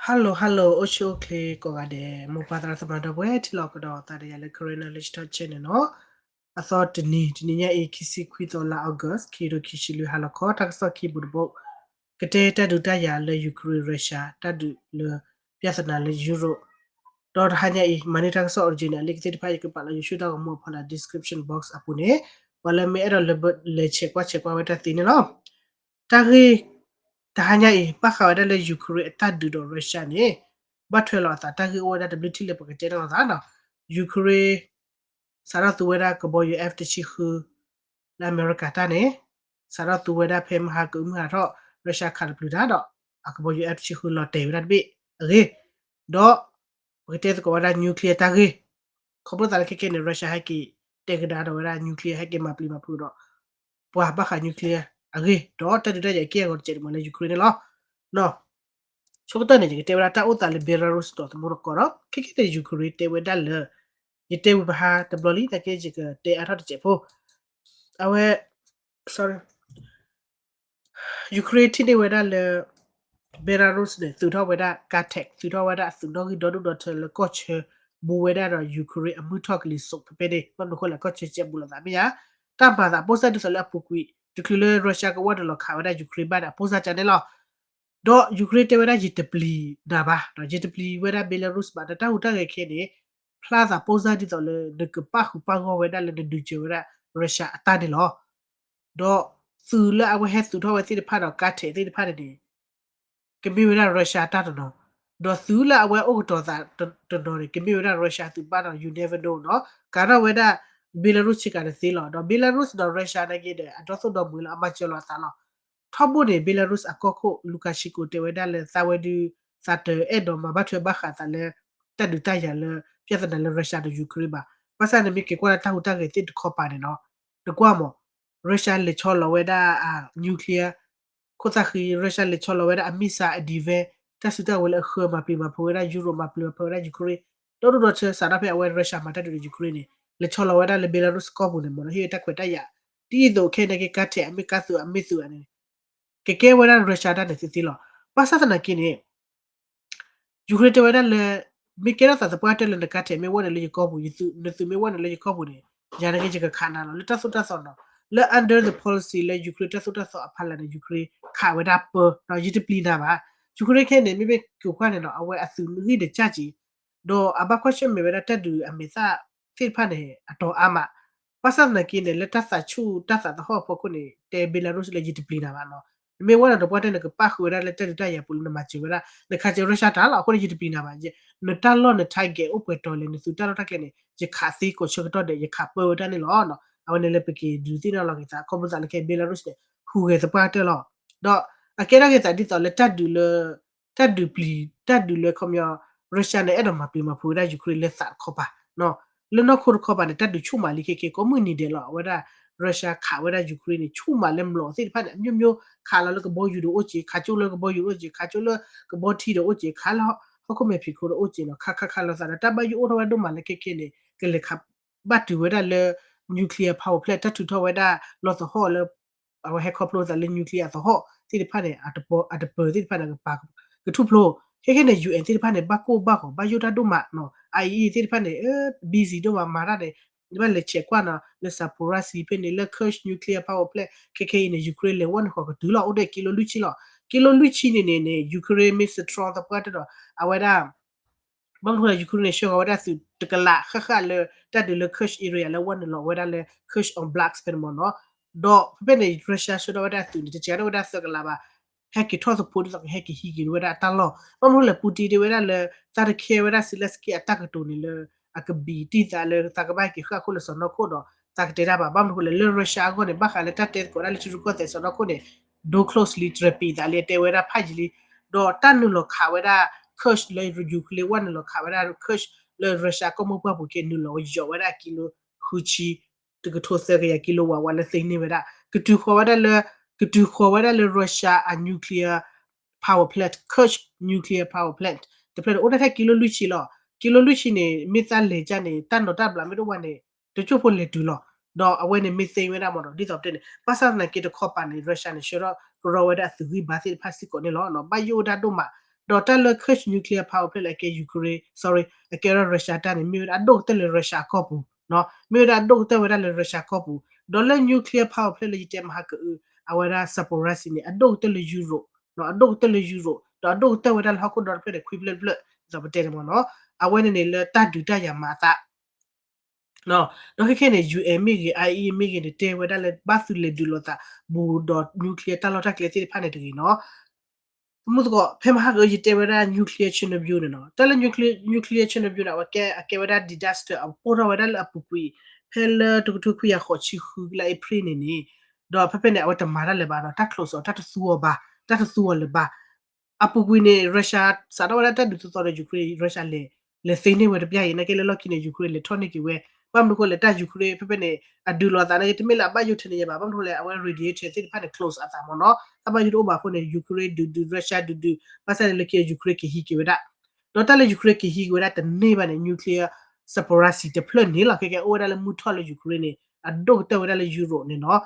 Hello hello အိၣ်ဆူၣ်အိၣ်ချ့ကိးဂၤဒဲး မိၢ်ပၢ်သရၣ်သမါဒီပုၢ်ဝဲၢ် ထံလီၢ်ကဒီးသးဒီးယၤလၢ Karen Knowledge Talk Channel နီၤ. အသီတနံၤ တနံၤညါအံၤ ခံဆံခွံသီလါ August ခံကထိခံဆံလွံၢ် ဟါလီၤခီ တၢ်ကစီၣ်ခံဘိတဘိ ကတဲတၢ်ဒုးတၢ်ယၤလၢ Ukraine Russia တၢ်ဒုးလၢ ပြဿနာလၢ Europe ဒီးတဟါညါအံၤ မၤန့ၢ်တၢ်ကစီၣ် original လံာ်ကသ့ၣ်တဖၣ် ယကပာ်လီၤ YouTube တၢ်ဂီၤမူအဖီလာ် description box အပူၤန့ၣ် ပှၤလၢမ့ၢ်အဲၣ်ဒိးလဲၤဆဲးကွၢ်ဆဲးကွၢ်ဝဲတၢ်သ့န့ၣ်လီၤ. တၢ်ဂ့ၢ် တဟါညါအံၤ ဘၣ်ဃးဝဲဒၣ်လၢ Ukraine အတၢ်ဒုးဒီး Russia န့ၣ် ဘၣ်ထွဲလီၤအသး တၢ်ဂ့ၢ်အိၣ်ဝဲဒၣ်တဘျုးထံၣ်လၢပကတဲန့ၣ်လီၤသးနီၤ. Ukraine စးထီၣ်သူဝဲဒၣ်ကဘီယူၤ F တဆံဃု လၢအမဲရကၤတၢ်န့ၣ် စးထီၣ်သူဝဲဒၣ်ဖဲမဟါကအုမုၢ်ဟးထီၣ် Russia ခးတပျုၤတၢ်ဒီး အကဘီယူၤ F တဆံဃု လီၤတဲာ်ဝဲဒၣ်တဘ့ၣ်အဂ့ၢ် ဒီး ပကတဲသကိးဝဲဒၣ် nuclear တၢ်ဂ့ၢ် ခီဖျိသးလၢခဲခဲန့ၣ် Russia ဟဲက့ၤတဲကဒါဒီးဝဲဒၣ် nuclear ဟဲက့ၤမၤပျံၤမၤဖုးဒီး ပှၤဘၣ်ဃး nuclear အဂ့ၢ် ဒီးတၢ်ဒုးတၢ်ယၤက့ၢ်အဂီၤတစဲးတမှဲၤလၢ Ukraine န့ၣ်လီၤ. ဆိကတၢၢ်န့ၣ် ယကတဲဝဲဒၣ်တၢ်အိၣ်သးလၢ Belarus ဒီးသမူတကီဒီး ခဲခဲန့ၣ် Ukraine တဲဝဲဒၣ်လၢ ယတဲဝံၤပဟါတဘျီလံ နာ်က့ယကတဲအါထီၣ်တစဲးဖိ အဝဲ sorry Ukraine ထံၣ်န့ၢ်ဝဲဒၣ်လၢ Belarus န့ၣ် သုးထီၣ်ဝဲဒၣ် ကါထဲး သုးထီၣ်ဝဲဒၣ်အသုးနီၣ်ဂံၢ်ဒီဒူၣ်ဒီထၢလၢကီၢ်ဆၢ ဘူးဝဲဒၣ်ဒီး Ukraine အမုၢ်ထီၣ်ကလံၤစိးဖဲဖဲန့ၣ် ဘၣ်မနုၤဃိလဲၣ် ကီၢ်ဆၢကဲဘူးလိာ်သးမ့ၢ်ဧါ တၢ်မၤသး အပိၢ်စၢ်ဒ်သိးလၢအပူၤကွံာ် တချုးလၢ Russia ကဝီၢ်နုာ်လီၤခးဝဲဒၣ် Ukraine ဘၣ်န့ၣ် အပိၢ်စၢ်ကန့ၣ်လီၤ. ဒီး Ukraine တဲဝဲဒၣ် ယတပျံၤနၤဘၣ် ဒီးယတပျံၤဝဲဒၣ် Belarus ဘၣ် ဒီးတၢ်ဟူးတၢ်ဂဲၤခဲအံၤန့ၣ် ဖျါသးပိၢ်စၢ်ဒ်သိးလၢ နကပာ်ဃုာ်ပာ်ဂီၢ်ဝဲဒၣ်လၢနဒုးစၢၤဝဲဒၣ် Russia အတၢ်န့ၣ်လီၤ. ဒီးသုးလၢအဝဲဟဲသုးထီၣ်ဝဲသ့ၣ်တဖၣ်ဒီး ကါထဲးသ့ၣ်တဖၣ်န့ၣ်န့ၣ် ကမ့ၢ်ဝဲဒၣ် Russia တၢ်တနီၤ, ဒီးသုးလၢအဝဲအိၣ်ကတီၤသးတနီၤန့ၣ် ကမ့ၢ်ဝဲဒၣ် Russia သုးပၢ်နီၤ you never know နီၤ, ကးထီၣ်ဝဲဒၣ် Belarus ဆ့ကၤတသ့လီၤ. ဒီး Belarus ဒီး Russia နာ်က့ဒီး အဒီသိၣ်ဒီမုာ်လီၤ အမၤစၢၤလိာ်အသးလီၤ. ထီဘိန့ၣ် Belarus အကီၢ်ခိၣ် Lukashenko တဲဝဲဒၣ်လၢ သးဝဲဒုး သးတအဲၣ်ဒိးမၤဘၣ်ထွဲဘၣ်ဃးသးလၢ တၢ်ဒုးတၢ်ယၤလၢ ပြဿနာလၢ Russia ဒီး Ukraine ဘၣ်. ဘၣ်ဆၣ်နမ့ၢ်က့ၤကွၢ်လၢတၢ်ဟူးတၢ်ဂဲၤသ့ၣ်တခီပၤန့ၣ်နီၤ, နကွၢ်မး Russia လဲၤဆီလီၤဝဲဒၣ် nuclear ခိၣ်သၣ်ဃံ Russia လဲၤဆီလီၤဝဲဒၣ်အ missile အ defense တၢ်စုတၢ်ဝဲၤလၢအဃၢမၤပျံၤမၤဖုးဝဲဒၣ် Europe မၤပျံၤမၤဖုးဝဲဒၣ် Ukraine ဒီဒူၣ်ဒီထၢ စးထီၣ်ဖဲအဝဲ Russia မၤတၢ်ဒုးဒီး Ukraine န့ၣ် လဲၤဆီလီၤဝဲဒၣ်လၢ Belarus ကီၢ်ပူၤန့ၣ် မ့ၢ်ဒီးဟ့ၣ်တၢ်ခွဲးတၢ်ယာ် ဒ်သိးခဲအံၤနာ်က့ ကါထဲးအမ့ၢ်ကါသုးအမ့ၢ်သုးန့ၣ် ကကဲဝဲဒၣ် Russia တၢ်န့ၣ်သ့သ့လီၤ. ဘၣ်ဆၣ်သနာ်က့န့ၣ် Ukraine တဲဝဲဒၣ်လၢ မ့ၢ်ကဲထီၣ်သးသပှၢ်တၢၢ်လၢနကါထဲးမ့ၢ်ဝဲနုာ်လၢယကီၢ်ပူၤ နသုးမ့ၢ်ဝဲနုာ်လၢယကီၢ်ပူၤန့ၣ် ယၤနာ်က့ယကခးနၤလီၤ လၢတၢ်သိၣ်တၢ်သီနီၤ. လၢ under the policy လၢ Ukraine တၢ်သိၣ်တၢ်သီအဖီလာ်န့ၣ် Ukraine ခးဝဲဒၣ်ပၢ ဒီးယတပျံၤနၤဘၣ်. Ukraine ခဲအံၤန့ၣ် မ့မ့ၢ်က့ၤကွၢ်န့ၣ်နီၤ အဝဲအသုးဂံၢ်န့ၣ်ကၢ်က့ၤ ဒီးအဘၣ်ကွၢ်ဆၢၣ်မဲာ်ဝဲဒၣ်တၢ်ဒုးအမဲာ်သၣ်သ့ၣ်တဖၣ်န့ၣ် အတီၤအါမး. ဘၣ်ဆၣ်သနာ်က့န့ၣ် လၢတၢ်သးဆူၣ်တၢ်သးသဟီၣ်အဖီခိၣ်န့ၣ် တဲ Belarus လၢယတပျံၤနၤဘၣ်နီၤ. နမ့ၢ်ဝဲနုာ်တပှၢ်တၢၢ်န့ၣ် ကပာ်ဃုာ်ဝဲဒၣ်လၢတၢ်ဒုးတၢ်ယၤပူၤလၢနမၤစၢၤဝဲဒၣ် နခးစၢၤ Russia တၢ်လီၤ. အဃိန့ၣ် ယတပျံၤနၤဘၣ်. နတၢ်လီၢ်န target အိၣ်ပှဲၤတီၤလဲၣ် နသုးတၢ်လီၢ်တၢ်ကျဲန့ၣ် ယခးသ့ကိးဆၢကတီၢ်ဒဲး ယခးပၢဝဲဒၣ်န့ၣ်လီၤ. အဝဲန့ၣ်လၢပက့ၤဒုးသ့ၣ်နီၣ်လီၤက့ၤသး ခီဖျိသးလၢခဲ Belarus န့ၣ် ဟူးဂဲၤသပှၢ်တၢၢ်လီၤ. ဒီးအကဲထီၣ်က့ၤသးဒ်သိးလၢတၢ်ဒုးလၢ တၢ်ဒုးပျံၤ တၢ်ဒုးလၢခီပညီ Russia န့ၣ် အဲၣ်ဒိးမၤပျံၤမၤဖုးဝဲဒၣ် Ukraine လၢသးတခီပၤ လၢနီၢ်ခိတခီပၤန့ၣ် တၢ်ဒုးဆူၣ်မးလံခဲခဲ ကိးမုၢ်နံၤဒဲးလီၤ. အဝဲဒၣ် Russia ခးဝဲဒၣ် Ukraine န့ၣ် ဆူၣ်မးလၢမျိာ်သ့ၣ်တဖၣ်န့ၣ် အမျိုးမျိုး ခးလီၤလၢကဘီယူၤဒီးအိၣ်က့ၤ ခးကၠိလၢကဘီယူၤဒီးအိၣ်က့ၤ ခးကၠိလၢကဘီထံဒီးအိၣ်က့ၤ ခးလၢဟီၣ်ခိၣ်မဲာ်ဖံးခိၣ်ဒီးအိၣ်က့ၤနီၤ ခးခးခးလိာ်သးဒီး တၢ်ဘၣ်ယိၣ်အိၣ်ထီၣ်ဝဲဒိၣ်မးလၢခဲခဲန့ၣ် ကလဲၤခး ဘၣ်တုၤဝဲဒၣ်လၢ nuclear power plant တၢ်ထုးထီၣ်ဝဲဒၣ်လီၢ်သဟီၣ်လၢ အဝဲဟဲခီဖျိသးလၢ nuclear အသဟီၣ်သ့ၣ်တဖၣ်န့ၣ် အတပၢၤသ့ၣ်တဖၣ်န့ၣ် ကပာ်ကထူၣ်ဖျိ ခဲခဲန့ၣ် ယူၣ်အဲၣ် သ့ၣ်တဖၣ်န့ၣ် ဘၣ်ကိၢ်ဘၣ်ဂီၤ ဘၣ်ယိၣ်တၢ်ဒိၣ်မးနီၤ IAEA သ့ၣ်တဖၣ်န့ၣ် busy ဒိၣ်မးမၤတၢ်န့ၣ် ဘၣ်လဲၤဆဲးကွၢ်နီၤ လၢ Zaporizhzhia ဖဲန့ၣ် လၢ Kursk nuclear power plant ခဲခဲအံၤန့ၣ် Ukraine လဲၤဝဲနုာ်ဃီၤကတုၤလီၤ အိၣ်ဒီးကံလိလွံၢ်ဆံလီၤ. ကံလိလွံၢ်ဆံန့ၣ်န့ၣ်န့ၣ် Ukraine မ့ၢ် strong သပှၢ်တၢၢ်ဒီး အဝဲဒၣ် ဘၣ်မနုၤဃိလဲၣ် Ukraine န့ၣ် ဆှၢဃီၤဝဲဒၣ်သုးတကလးဃၣ်ဃၣ်လၢ တၢ်ဒုးလၢ Kursk area လၢဝဲနုာ်လီၤဝဲဒၣ်လၢ Kursk Oblast ဖဲန့ၣ်မ့ၢ်နီၤ ဒီးဖဲဖဲန့ၣ် Russia ဆှၢထီၣ်ဝဲဒၣ်သုးန့ၣ် တစှၤထီၣ်ဝဲဒၣ်သၢကလးဘၣ် ဟဲက့ၤထီၣ်သဖိဒ်သိးကဟဲက့ၤဟံးက့ၤဝဲဒၣ်အတၢ်လီၢ် ဘၣ်မနုၤဃိလဲၣ် Putin တဲဝဲဒၣ်လၢ သးတခဲဝဲဒၣ် Zelenskyy အတၢ်ကတိၤန့ၣ်လၢ အကဘံၣ်တံၢ်သးလၢသးကဘၣ်ဟဲက့ၤဃၣ်ခိၣ်လၢစီၢ်နီၤခိၣ်ဒီး သးကတဲတၢ်ဘၣ် ဘၣ်မနုၤဃိလဲၣ် လၢ Russia အဂီၢ်န့ၣ် ဘၣ်ဃးလၢတၢ်တဲသကိးဒၣ်လၢထံရူၢ်ကီၢ်သဲးစီၢ်နီၤခိၣ်န့ၣ် ဒိ closely တြဲၤပံးသးလံ တဲဝဲဒၣ်ဖးယံာ်လံ ဒီးတၢ်နုာ်လီၤခးဝဲဒၣ် Kursk လၢ Ukraine ဝဲနုာ်လီၤခးဝဲဒၣ် Kursk လၢ Russia ကီၢ်မိၢ်ပှၢ်ပူၤက့ၤ နုာ်လီၤဝဲယီၤဝဲဒၣ်ကံလိဃုဆံ တကထိသၢကယၤကံလိဝးဝးလၢသ့န့ၢ်ဝဲဒၣ် ကတုၤဃီၤဝဲဒၣ်လၢ ကတုၤဃီၤဝဲဒၣ်လၢ Russia အ nuclear power plant Kursk nuclear power plant တဖျၢၣ်န့ၣ် အိၣ်ဒၣ်ထဲကံလိလွံၢ်ဆံလီၤ. ကံလိလွံၢ်ဆံန့ၣ် မ့ၢ်သးလဲၤကၢ်န့ၣ် တၢ်နီၤတၢ်ဘျးမ့ၢ်တအိၣ်ဘၣ်န့ၣ် တကၠိၢ်ဖိလဲၤတုၤလီၤ. ဒီးအဝဲန့ၣ်မ့ၢ်သ့ဝဲဒၣ်မ့ၢ်ဒီး ဒ်သိးပတဲန့ၣ် ဘၣ်ဆၣ်သနာ်က့တခီပၤန့ၣ် Russia န့ၣ် ဆှၢထီၣ်ကရီဝဲဒၣ်အသုးဂံၢ်ဘါသ့ၣ်တဖၣ်စ့ၢ်ကီးန့ၣ်လီၤ. ဘၣ်ယိၣ်ဝဲဒၣ်ဒိၣ်မး ဒီးတၢ်လၢ Kursk nuclear power plant လၢအကဲ Ukraine, sorry, အကဲဝဲဒၣ် Russia တၢ်န့ၣ် မ့ၢ်ဝဲဒၣ်အဒိၣ်ကတၢၢ်လၢ Russia အကီၢ်ပူၤ, မ့ၢ်ဝဲဒၣ်အဒိၣ်ကတၢၢ်ဝဲဒၣ်လၢ Russia ကီၢ်ပူၤ, ဒီးလၢ nuclear power plant လၢယတဲမဟါကအု အဝဲဒၣ် Zaporizhzhia န့ၣ် အဒိၣ်ကတၢၢ်လၢ Europe, အဒိၣ်ကတၢၢ်လၢ Europe, ဒီးအဒိၣ်ကတၢၢ်ဝဲဒၣ်လၢဟီၣ်ခိၣ်ဒီတဖျၢၣ်န့ၣ် ခွံဖျၢၣ်တဖျၢၣ် ဒ်သိးပတဲန့ၣ်မ့ၢ်နီၤ, အဝဲန့ၣ်န့ၣ်လၢတၢ်ဒုးတၢ်ယၤမၤအသး ဒီးခဲခဲန့ၣ် ယူၢ်အဲၣ် မ့ၢ်ဂ့ၤ အါအံၤ မ့ၢ်ဂ့ၤန့ၣ် တဲဝဲဒၣ်လၢဘၣ်သုးလဲၤဒုးလိာ်သး ဘူးဒီး nuclear တၢ်လီၢ်တၢ်ကျဲသ့ၣ်တဖၣ်န့ၣ်တဂ့ၤနီၤ. သမုသကိး ဖဲမဟါကအု ယတဲဝဲဒၣ် nuclear Chernobyl န့ၣ်နီၤ, တၢ်လၢ nuclear, nuclear Chernobyl န့ၣ် အဝဲကဲ အကဲဝဲဒၣ် disaster အပိၢ်ထီၣ်ဝဲဒၣ်လၢအပူၤကွံာ် ဖဲလၢတကထိခွံကယၤဃိးဆံဃုလၢ April န့ၣ်န့ၣ်, ဒီးဖဲဖဲန့ၣ် အဝဲတမၤတၢ်လၢၤဘၣ်နီၤ, တၢ် close အီၤ တၢ်တသူအီၤဘၣ်, တၢ်တသူအီၤလၢၤဘၣ်. အပူၤကွံာ်န့ၣ် Russia စးထီၣ်ဝဲဒၣ်တၢ်ဒုးသီသီဒီး Ukraine, Russia လဲၤ, လဲၤသ့န့ၢ်ဝဲတဘျီအံၤ နာ်က့လၢလီၢ်ခံန့ၣ် Ukraine လဲၤထီၣ်န့ၢ်က့ၤဝဲ, ဘၣ်မနုၤဃိလဲၣ် တၢ် Ukraine ဖဲဖဲန့ၣ် အဒုးလိာ်သးနာ်က့ တမ့ၢ်လၢအဘၣ်ယိၣ်ထဲန့ၣ်ယဲဘၣ်, ဘၣ်မနုၤဃိလဲၣ် အဝဲ radiator သ့ၣ်တဖၣ်န့ၣ် close အသးမ့ၢ်နီၤ, တၢ်ဘၣ်ယိၣ်တအိၣ်ဘၣ်အဃိန့ၣ် Ukraine ဒုးဒုး Russia ဒုးဒုး, ဘၣ်ဆၣ်န့ၣ်လၢခံ Ukraine ကဟံးက့ၤဝဲဒၣ်, ဒီးတၢ်လၢ Ukraine ကဟံးက့ၤဝဲဒၣ်တန့ၢ်ဘၣ်န့ၣ် nuclear Zaporizhzhia တဖျၢၣ်န့ၣ်လီၤ, ခဲကဲအိၣ်ဝဲဒၣ်လၢမုၢ်ထီၣ်လၢ Ukraine န့ၣ် အဒိၣ်ကတၢၢ်ဝဲဒၣ်လၢ Europe န့ၣ်နီၤ.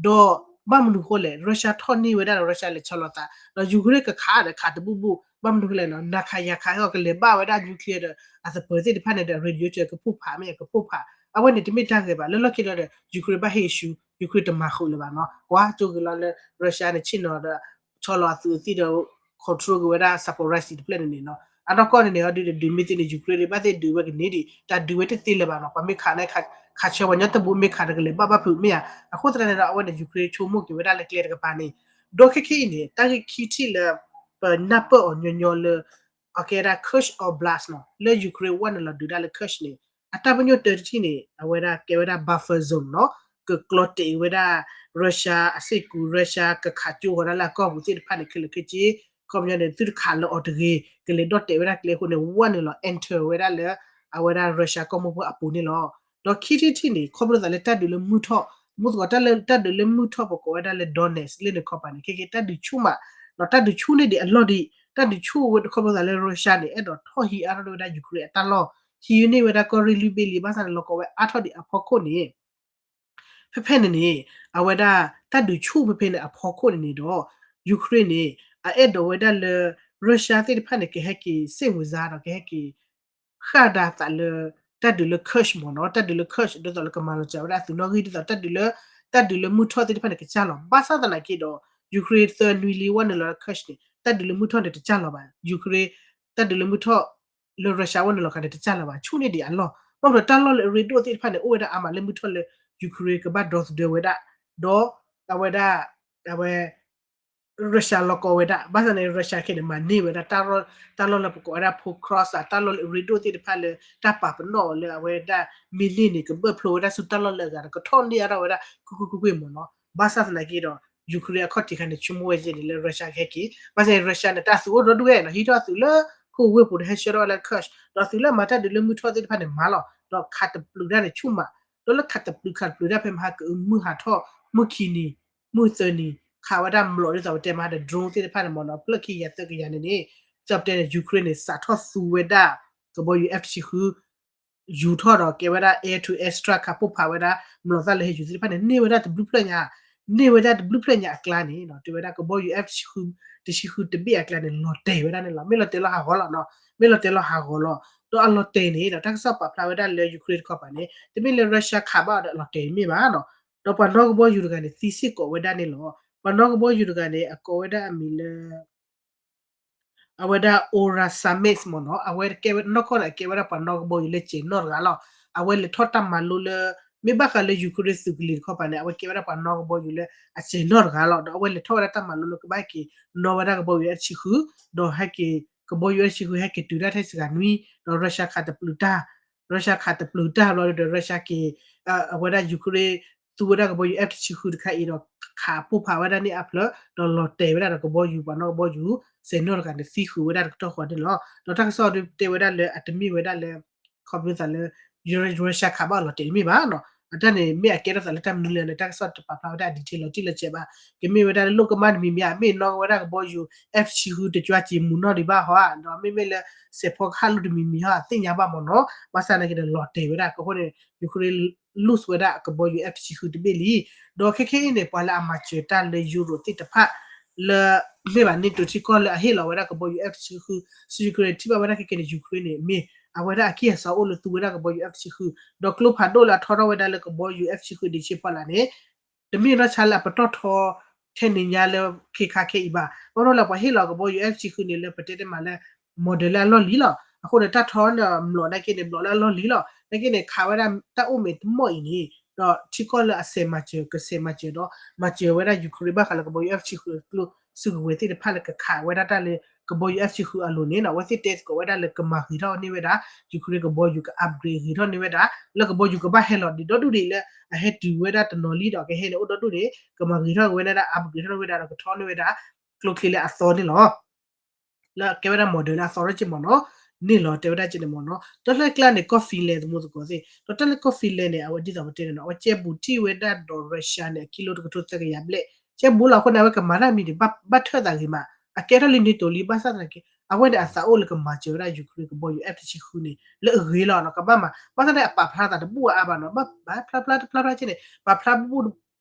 ဒီးဘၣ်မနုၤဃိလဲၣ် Russia ထီၣ်န့ၢ်ဝဲဒၣ်ဒီး Russia လဲၤဆီလီၤသး, ဒီး Ukraine ကခးဒီးခးတဘူၣ်ဘူၣ်, ဘၣ်မနုၤဃိလဲၣ်နီၤ, နၤခးယၤခးဟီၣ်ကလဲၤဘၣ်ဝဲဒၣ် nuclear ဒီး အသပၢၤသ့ၣ်တဖၣ်န့ၣ်ဒီး radiator ကဖိၣ်ဖး မ့ၢ်အကဖိၣ်ဖး, အဝဲန့ၣ်တမ့ၢ်တၢ်ဂ့ၤဘၣ်, လၢလီၢ်ခံလီၤဒီး Ukraine ဘၣ်ဟ့ၣ်ဆူ, Ukraine တမၤဃုာ်လၢၤဘၣ်နီၤ, ကွၢ်ကၠိဂ့ၤလီၤလၢ Russia န့ၣ် ဆ့ၣ်နီၤဒီး ဆီလီၤအသုးအသံၣ်ဒီး control က့ၤဝဲဒၣ် Zaporizhzhia တဖျၢၣ်န့ၣ်န့ၣ်နီၤ, အနီၢ်ကီၢ်န့ၣ်န့ၣ် အဒုးဒုးမ့ၢ်သ့န့ၣ် Ukraine ဘၣ်သ့ၣ်ဒုးဝဲကန့ၢ်ဒံး, တၢ်ဒုးဝဲတသ့လၢၤဘၣ်နီၤ, ပှၤမ့ၢ်ခးန့ၣ် ခးဆၢပှၤညီတဘိမ့ၢ်ခးဒီးကလဲၤဘၣ်ဘၣ်ဖုးမ့ၢ်ဧါ, အဃိသတးန့ၣ်ဒီး အဝဲန့ၣ် Ukraine ဆိကမိၣ်က့ၤဝဲဒၣ်လၢကျဲတကပၤန့ၣ်, ဒီးခဲခဲအံၤန့ၣ် တၢ်ဂ့ၢ်ခံထံၣ်လၢ ပနၢ်ပၢၢ်အီၤညီညီလၢ အကဲဒၣ် Kursk Oblast နီၤ, လၢ Ukraine ဝဲနုာ်လီၤဒုးဒၣ်လၢ Kursk န့ၣ် အတၢ်ပညိၣ်တၢတထံၣ်န့ၣ် အဝဲဒၣ်ကဲဝဲဒၣ် buffer zone နီၤ, ကကျီတဲာ်ဝဲဒၣ် Russia အစ့ၢ်ကီး Russia ကခးကၠိဃီၤဒၣ်လၢအကီၢ်ပူၤသ့ၣ်တဖၣ်န့ၣ် ခဲလၢာ်ခဲဆ့, ခီပညီန့ၣ် သုတခးလၢအီၤတဂ့ၤ, ကလဲၤဒီၣ်တဲာ်ဝဲဒၣ်ကျဲအဃိန့ၣ် ဝဲနုာ်လီၤ enter ဝဲဒၣ်လၢ အဝဲဒၣ် Russia ကီၢ်မိၢ်ပှၢ်အပူၤန့ၣ်လီၤ. ဒီးခံထံၣ်တထံၣ်န့ၣ် ခီဖျိသးလၢတၢ်ဒုးလၢမုၢ်ထီၣ်, မုၢ်သကိး တၢ်လၢတၢ်ဒုးလၢမုၢ်ထီၣ်ပကိးဝဲဒၣ်လၢ Donetsk လၢန့ၣ်ခီပၤန့ၣ် ခဲကဲတၢ်ဒုးဆူၣ်မး, ဒီးတၢ်ဒုးဆူၣ်န့ၢ်ဒံးအလီၢ်ဒံး, တၢ်ဒုးဆူၣ်ဝဲခီဖျိသးလၢ Russia န့ၣ် အဲၣ်ဒိးထီၣ်ဟံးအါထီၣ်ဝဲဒၣ် Ukraine အတၢ်လီၢ်, ဟံးန့ၢ်ဝဲဒၣ်ကီၢ်ရ့ၣ်လွံၢ်ဘ့ၣ်လံ, ဘၣ်ဆၣ်န့ၣ် လီၤကီဝဲအါထီၣ်ဒံးအဖီခိၣ်န့ၣ် ဖဲဖဲန့ၣ်န့ၣ် အဝဲဒၣ်တၢ်ဒုးဆူၣ်ဖဲဖဲန့ၣ်အဖီခိၣ်န့ၣ်န့ၣ်ဒီး Ukraine န့ၣ် အအဲၣ်ဒိးဝဲဒၣ်လၢ Russia သ့ၣ်တဖၣ်န့ၣ် ကဟဲက့ၤစ့ၣ်ဝဲၤစါဒီး ကဟဲက့ၤ ဃၣ်ဒါသးလၢ တၢ်ဒုးလၢ Kursk မ့ၢ်နီၤ, တၢ်ဒုးလၢ Kursk ဒ်သိးလၢကမၤလီၤစှၤဝဲဒၣ်အသုးနီၣ်ဂံၢ် ဒ်သိးတၢ်ဒုးလၢ တၢ်ဒုးလၢမုၢ်ထီၣ်သ့ၣ်တဖၣ်န့ၣ် ကစၢ်လီၤ. ဘၣ်ဆၣ်သနာ်က့ဒီး Ukraine သၢနွံလံဝဲနုာ်လီၤလၢ Kursk န့ၣ် တၢ်ဒုးလၢမုၢ်ထီၣ်န့ၣ်တစၢ်လီၤဘၣ်. Ukraine တၢ်ဒုးလၢမုၢ်ထီၣ်လၢ Russia ဝဲနုာ်လီၤခါန့ၣ် တစၢ်လီၤဘၣ်, ဆူၣ်န့ၢ်ဒံးအလီၢ်. ဘၣ်မနုၤတၢ်လီၢ်လၢအရ့ဒိၣ်သ့ၣ်တဖၣ်န့ၣ် အိၣ်ဝဲဒၣ်အါမးလၢမုၢ်ထီၣ်လၢ Ukraine ကဘၣ်ဒီသဒၢဝဲဒၣ်, ဒီးအဝဲဒၣ် အဝဲ Russia လီၤကီဝဲဒၣ်, ဘၣ်ဆၣ်န့ၣ် Russia ခဲန့ၣ် မၤန့ၢ်ဝဲဒၣ် တၢ်လီၢ်လၢပကိးဝဲဒၣ် Pokrovsk တၢ်လီၢ်လၢအရ့ဒိၣ်သ့ၣ်တဖၣ်လၢ တၢ်ပာ်ပနီၣ်အီၤလၢအဝဲဒၣ် မ့ၢ်န့ၢ်န့ၣ် ကဘၢၣ်ဖျိဝဲဒၣ်ဆူတၢ်လီၢ်လၢအဂၤဒီး ကထီၣ်န့ၢ်အါထီၣ်ဝဲဒၣ် ကွ့ၢ်ကွ့ၢ်ကွ့ၢ်ကွ့ၢ်မ့ၢ်နီၤ. ဘၣ်ဆၣ်သနာ်က့ဒီး Ukraine အခီၣ်ထံးခါန့ၣ် ဆိကမိၣ်ဝဲယဲန့ၣ်လၢ Russia ကဟဲက့ၤ, ဘၣ်ဆၣ်န့ၣ် Russia န့ၣ် တၢ်သုးအိၣ်ဒီဒူၣ်ဝဲနီၤ, ဟံးထီၣ်အသုးလၢ ဟူးဝ့ၢ်ပူၤဒီးဟဲဆှၢထီၣ်ဝဲလၢ Kursk ဒီးသုးလၢအမၤတၢ်ဒုးလၢမုၢ်ထီၣ်သ့ၣ်တဖၣ်န့ၣ်မၤလီၤ, ဒီးခးတပျုးတၢ်န့ၣ်ဆူၣ်မး, ဒီးလၢခးတပျုးခးတပျုးတၢ်ဖဲမဟါကအု မုၢ်ဟးထီၣ် မုၢ်ခံနံၤ မုၢ်သၢနံၤ ခးဝဲဒၣ်မျိာ်ဒ်သိးပတဲမဟါဒီး drone သ့ၣ်တဖၣ်န့ၣ်မ့ၢ်နီၤ ဖျၢၣ်ခံကယၤသၢကယၤန့ၣ်န့ၣ်, ဒ်သိးပတဲန့ၣ် Ukraine န့ၣ် စးထီၣ်သူဝဲဒၣ် ကဘီယူၤ F တဆံဃု ယူၤထီၣ်ဒီးကဲဝဲဒၣ် air to air strike ခးပိၢ်ဖးဝဲဒၣ်မျိာ်သၣ်လၢဟဲယူၤသ့ၣ်တဖၣ်န့ၣ် န့ၢ်ဝဲဒၣ်တဘျုးဖျၢၣ်ညါ, န့ၢ်ဝဲဒၣ်တဘျုးဖျၢၣ်ညါအကျါန့ၣ် တုၤဝဲဒၣ်ကဘီယူၤ F တဆံဃု တဆံဃုတဘ့ၣ်အကျါန့ၣ် လီၤတဲာ်ဝဲဒၣ်န့ၣ်လီၤ. မ့ၢ်လီၤတဲာ်လီၤဟးဂီၤလီၤနီၤ, မ့ၢ်လီၤတဲာ်လီၤဟးဂီၤလီၤ. ဒီးအလီၤတဲာ်န့ၣ်ဒီး တၢ်ကစီၣ်ပာ်ဖျါဝဲဒၣ်လၢ Ukraine တခီပၤန့ၣ် တမ့ၢ်လၢ Russia ခးဘၣ်အီၤဒီးအလီၤတဲာ်တမ့ၢ်ဘၣ်နီၤ. ဒီးပှၤနီၣ်ကဘီယူၤတဂၤန့ၣ် သံစ့ၢ်ကီးဝဲဒၣ်န့ၣ်လီၤ. ပှၤနီၣ်ကဘီယူၤတဂၤန့ၣ် အကိးဝဲဒၣ်အမံၤလၢ အဝဲဒၣ် Ola Samets မ့ၢ်နီၤ, အဝဲကဲဝဲနီၢ်ကီၢ်န့ၣ် အကဲဝဲဒၣ်ပှၤနီၣ်ကဘီယူၤလၢစဲးနီၣ်တဂၤလီၤ. အဝဲလဲၤထီၣ်တၢ်မၤလိလၢ မ့ၢ်ဘၣ်ဃးလၢ Ukraine သုးကလံၤတခီပၤန့ၣ် အဝဲကဲဝဲဒၣ်ပှၤနီၣ်ကဘီယူၤလၢအစဲးနီၣ်တဂၤလီၤ. ဒီးအဝဲလဲၤထီၣ်ဝဲဒၣ်တၢ်မၤလိလၢကဘၣ်ဟဲက့ၤနီၣ်ဝဲဒၣ်ကဘီယူၤ F တဆံဃု, ဒီးဟဲက့ၤ ကဘီယူၤ F တဆံဃု ဟဲက့ၤတုၤဒၣ်ထဲစှၤနွံ, ဒီး Russia ခးတပျုးတၢ် Russia ခးတပျုးတၢ်ဘျီဒီး Russia က့ၤ အဝဲဒၣ် Ukraine သူဝဲဒၣ်ကဘီယူၤ F တဆံဃုတခါအံၤဒီး ခးပိၢ်ဖးဝဲဒၣ်န့ၣ်အဖျၢၣ် ဒီးလီၤတဲာ်ဝဲဒၣ်ဒီးကဘီယူၤ ပှၤနီၣ်ကဘီယူၤ စဲးနီၣ်တဂၤန့ၣ် သံဃုာ်ဝဲဒၣ်တကတီၢ်ဃီန့ၣ်လီၤ. ဒီးတၢ်ကစီၣ်ဒုးတဲဝဲဒၣ်လၢအတမ့ၢ်ဝဲဒၣ်လၢ ခီဖျိသးလၢ Russia ခးဘၣ်အီၤလီၤတဲာ်တမ့ၢ်ဘၣ်နီၤ. အတၢ်န့ၣ် မ့ၢ်အကဲထီၣ်သးလၢတၢ်မနုၤလဲၣ်န့ၣ် တၢ်ကစီၣ်တပာ်ဖျါဝဲဒၣ် detail လီၤတံၢ်လီၤဆဲးဘၣ်. ကမ့ၢ်ဝဲဒၣ်လၢလိၣ်ကမၣ်တမံၤမံၤဧါ, မ့ၢ်နီၣ်ဝဲဒၣ်ကဘီယူၤ F တဆံဃု တကွၢ်စ့မုၢ်နီၣ်ဒံးဘၣ်ဟီဧါ, ဒီးမ့မ့ၢ်လၢ စဲးဖီကဟၣ်လိၣ်တမံၤမံၤဟီဧါ သ့ၣ်ညါဘၣ်မ့ၢ်နီၤ. ဘၣ်ဆၣ်သနာ်က့ဒီးလီၤတဲာ်ဝဲဒၣ် အဃိန့ၣ် Ukraine lose ဝဲဒၣ်ကဘီယူၤ F တဆံဃု တဘ့ၣ်လံ. ဒီးခဲခဲအံၤန့ၣ် ပှၤလၢအမၤစၢၤတၢ်လၢ Europe သ့ၣ်တဖၣ် လၢ မ့ၢ်ဘၣ် NATO ထံကီၢ်လၢအဟ့ၣ်လီၤဝဲဒၣ်ကဘီယူၤ F တဆံဃု ဆူ Ukraine န့ၣ် ထံၣ်ဘၣ်ဝဲဒၣ်ခဲကနံၣ်န့ၣ် Ukraine န့ၣ် မ့ၢ်အဝဲဒၣ်အကံၢ်အစီအိၣ်လၢသူဝဲဒၣ်ကဘီယူၤ F တဆံဃု ဒီးကျိဖးဒိၣ်လၢအထီထီၣ်ဝဲဒၣ်လၢကဘီယူၤ F တဆံဃု ဒံးဆ့ဖီလာ်န့ၣ် တမ့ၢ်နီၢ်ဆါလၢအပတီၢ်ထီ ထဲန့ၣ်ညါလၢခဲခါခဲအံၤဘၣ်. ဘၣ်မနုၤလၢပှၤဟ့ၣ်လီၤကဘီယူၤ F တဆံဃု န့ၣ်လၢပတဲတမးလၢ model လၢအလီၢ်လံၤလီၤ. အဃိန့ၣ် တၢ်ထီန့ၣ် မျိာ်နာ်က့န့ၣ် မျိာ်လၢအလီၢ်လံၤလီၤ. နာ်က့န့ၣ် ခးဝဲဒၣ်တၢ်အိၣ်မဲာ်တမီၢ်အံၤန့ၣ် ဒီးထံကီၢ်လၢအစဲးမၤစၢၤ ကစဲးမၤစၢၤဒီး မၤစၢၤဝဲဒၣ် Ukraine ဘၣ်ဃးလၢကဘီယူၤ F တဆံဃု အကျိၣ်စုကဝဲၤသ့ၣ်တဖၣ်လၢကခးဝဲဒၣ်တၢ်လၢကဘီယူၤ F တဆံဃု အလိၤန့ၣ် အဝဲသ့ၣ်တဲသကိးဝဲဒၣ်လၢကမၤဂ့ၤထီၣ်န့ၢ်ဝဲဒၣ် Ukraine ကဘီယူၤ က upgrade ဂ့ၤထီၣ်န့ၢ်ဝဲဒၣ် လၢကဘီယူၤကဘၣ်ဟဲလီၤဒံးဒီဒူၣ်ဒံးလၢ အဟဲတုၤဝဲဒၣ်တနီၤလံဒီးကဟဲန့ၣ်အိၣ်ဒီဒူၣ်န့ၣ် ကမၤဂ့ၤထီၣ်ဝဲဒၣ် upgrade ထီၣ်ဝဲဒၣ်ဒီးကထီန့ၢ်ဝဲဒၣ် ကျိချံလၢအသီန့ၣ်လီၤ. လၢကဲဝဲဒၣ် model လၢအသီထီၣ်က့မ့ၢ်နီၤ န့ၣ်လီၤ တဲဝဲဒၣ်ကဲန့ၣ်မ့ၢ်နီၤ. တၢ်လၢကျါန့ၣ် ကီၢ် Finland သမူသကိးသ့ၣ် ဒီးတၢ်လၢကီၢ် Finland န့ၣ် အဝဲဒ်သိးပတဲန့ၣ်နီၤ အဝဲကဲဘူးထံၣ်ဝဲဒၣ်ဒီး Russia န့ၣ် အကံလိတကထိသၢကယၤဘျဲၣ် ကဲဘူးလီၤအဃိန့ၣ် အဝဲကမၤတၢ်မံၤန့ၣ် ဘၣ်ထွဲသးဂ့ၤမး အကဲထီၣ်လံ NATO လံ ဘၣ်ဆၣ်သနာ်က့ အဝဲန့ၣ်အသးအိၣ်လၢကမၤစၢၤဝဲဒၣ် Ukraine ကဘီယူၤ F တဆံဃု န့ၣ် လၢအဂ့ၤလီၤနီၤ ကဘၣ်မၤ ဘၣ်ဆၣ်န့ၣ် အပာ်ဖျါသးတဘူၣ်အါဘၣ်နီၤ ဘၣ်ဖျါဖျါတဖျါဖျါကဲန့ၣ် ပာ်ဖျါဘူၣ်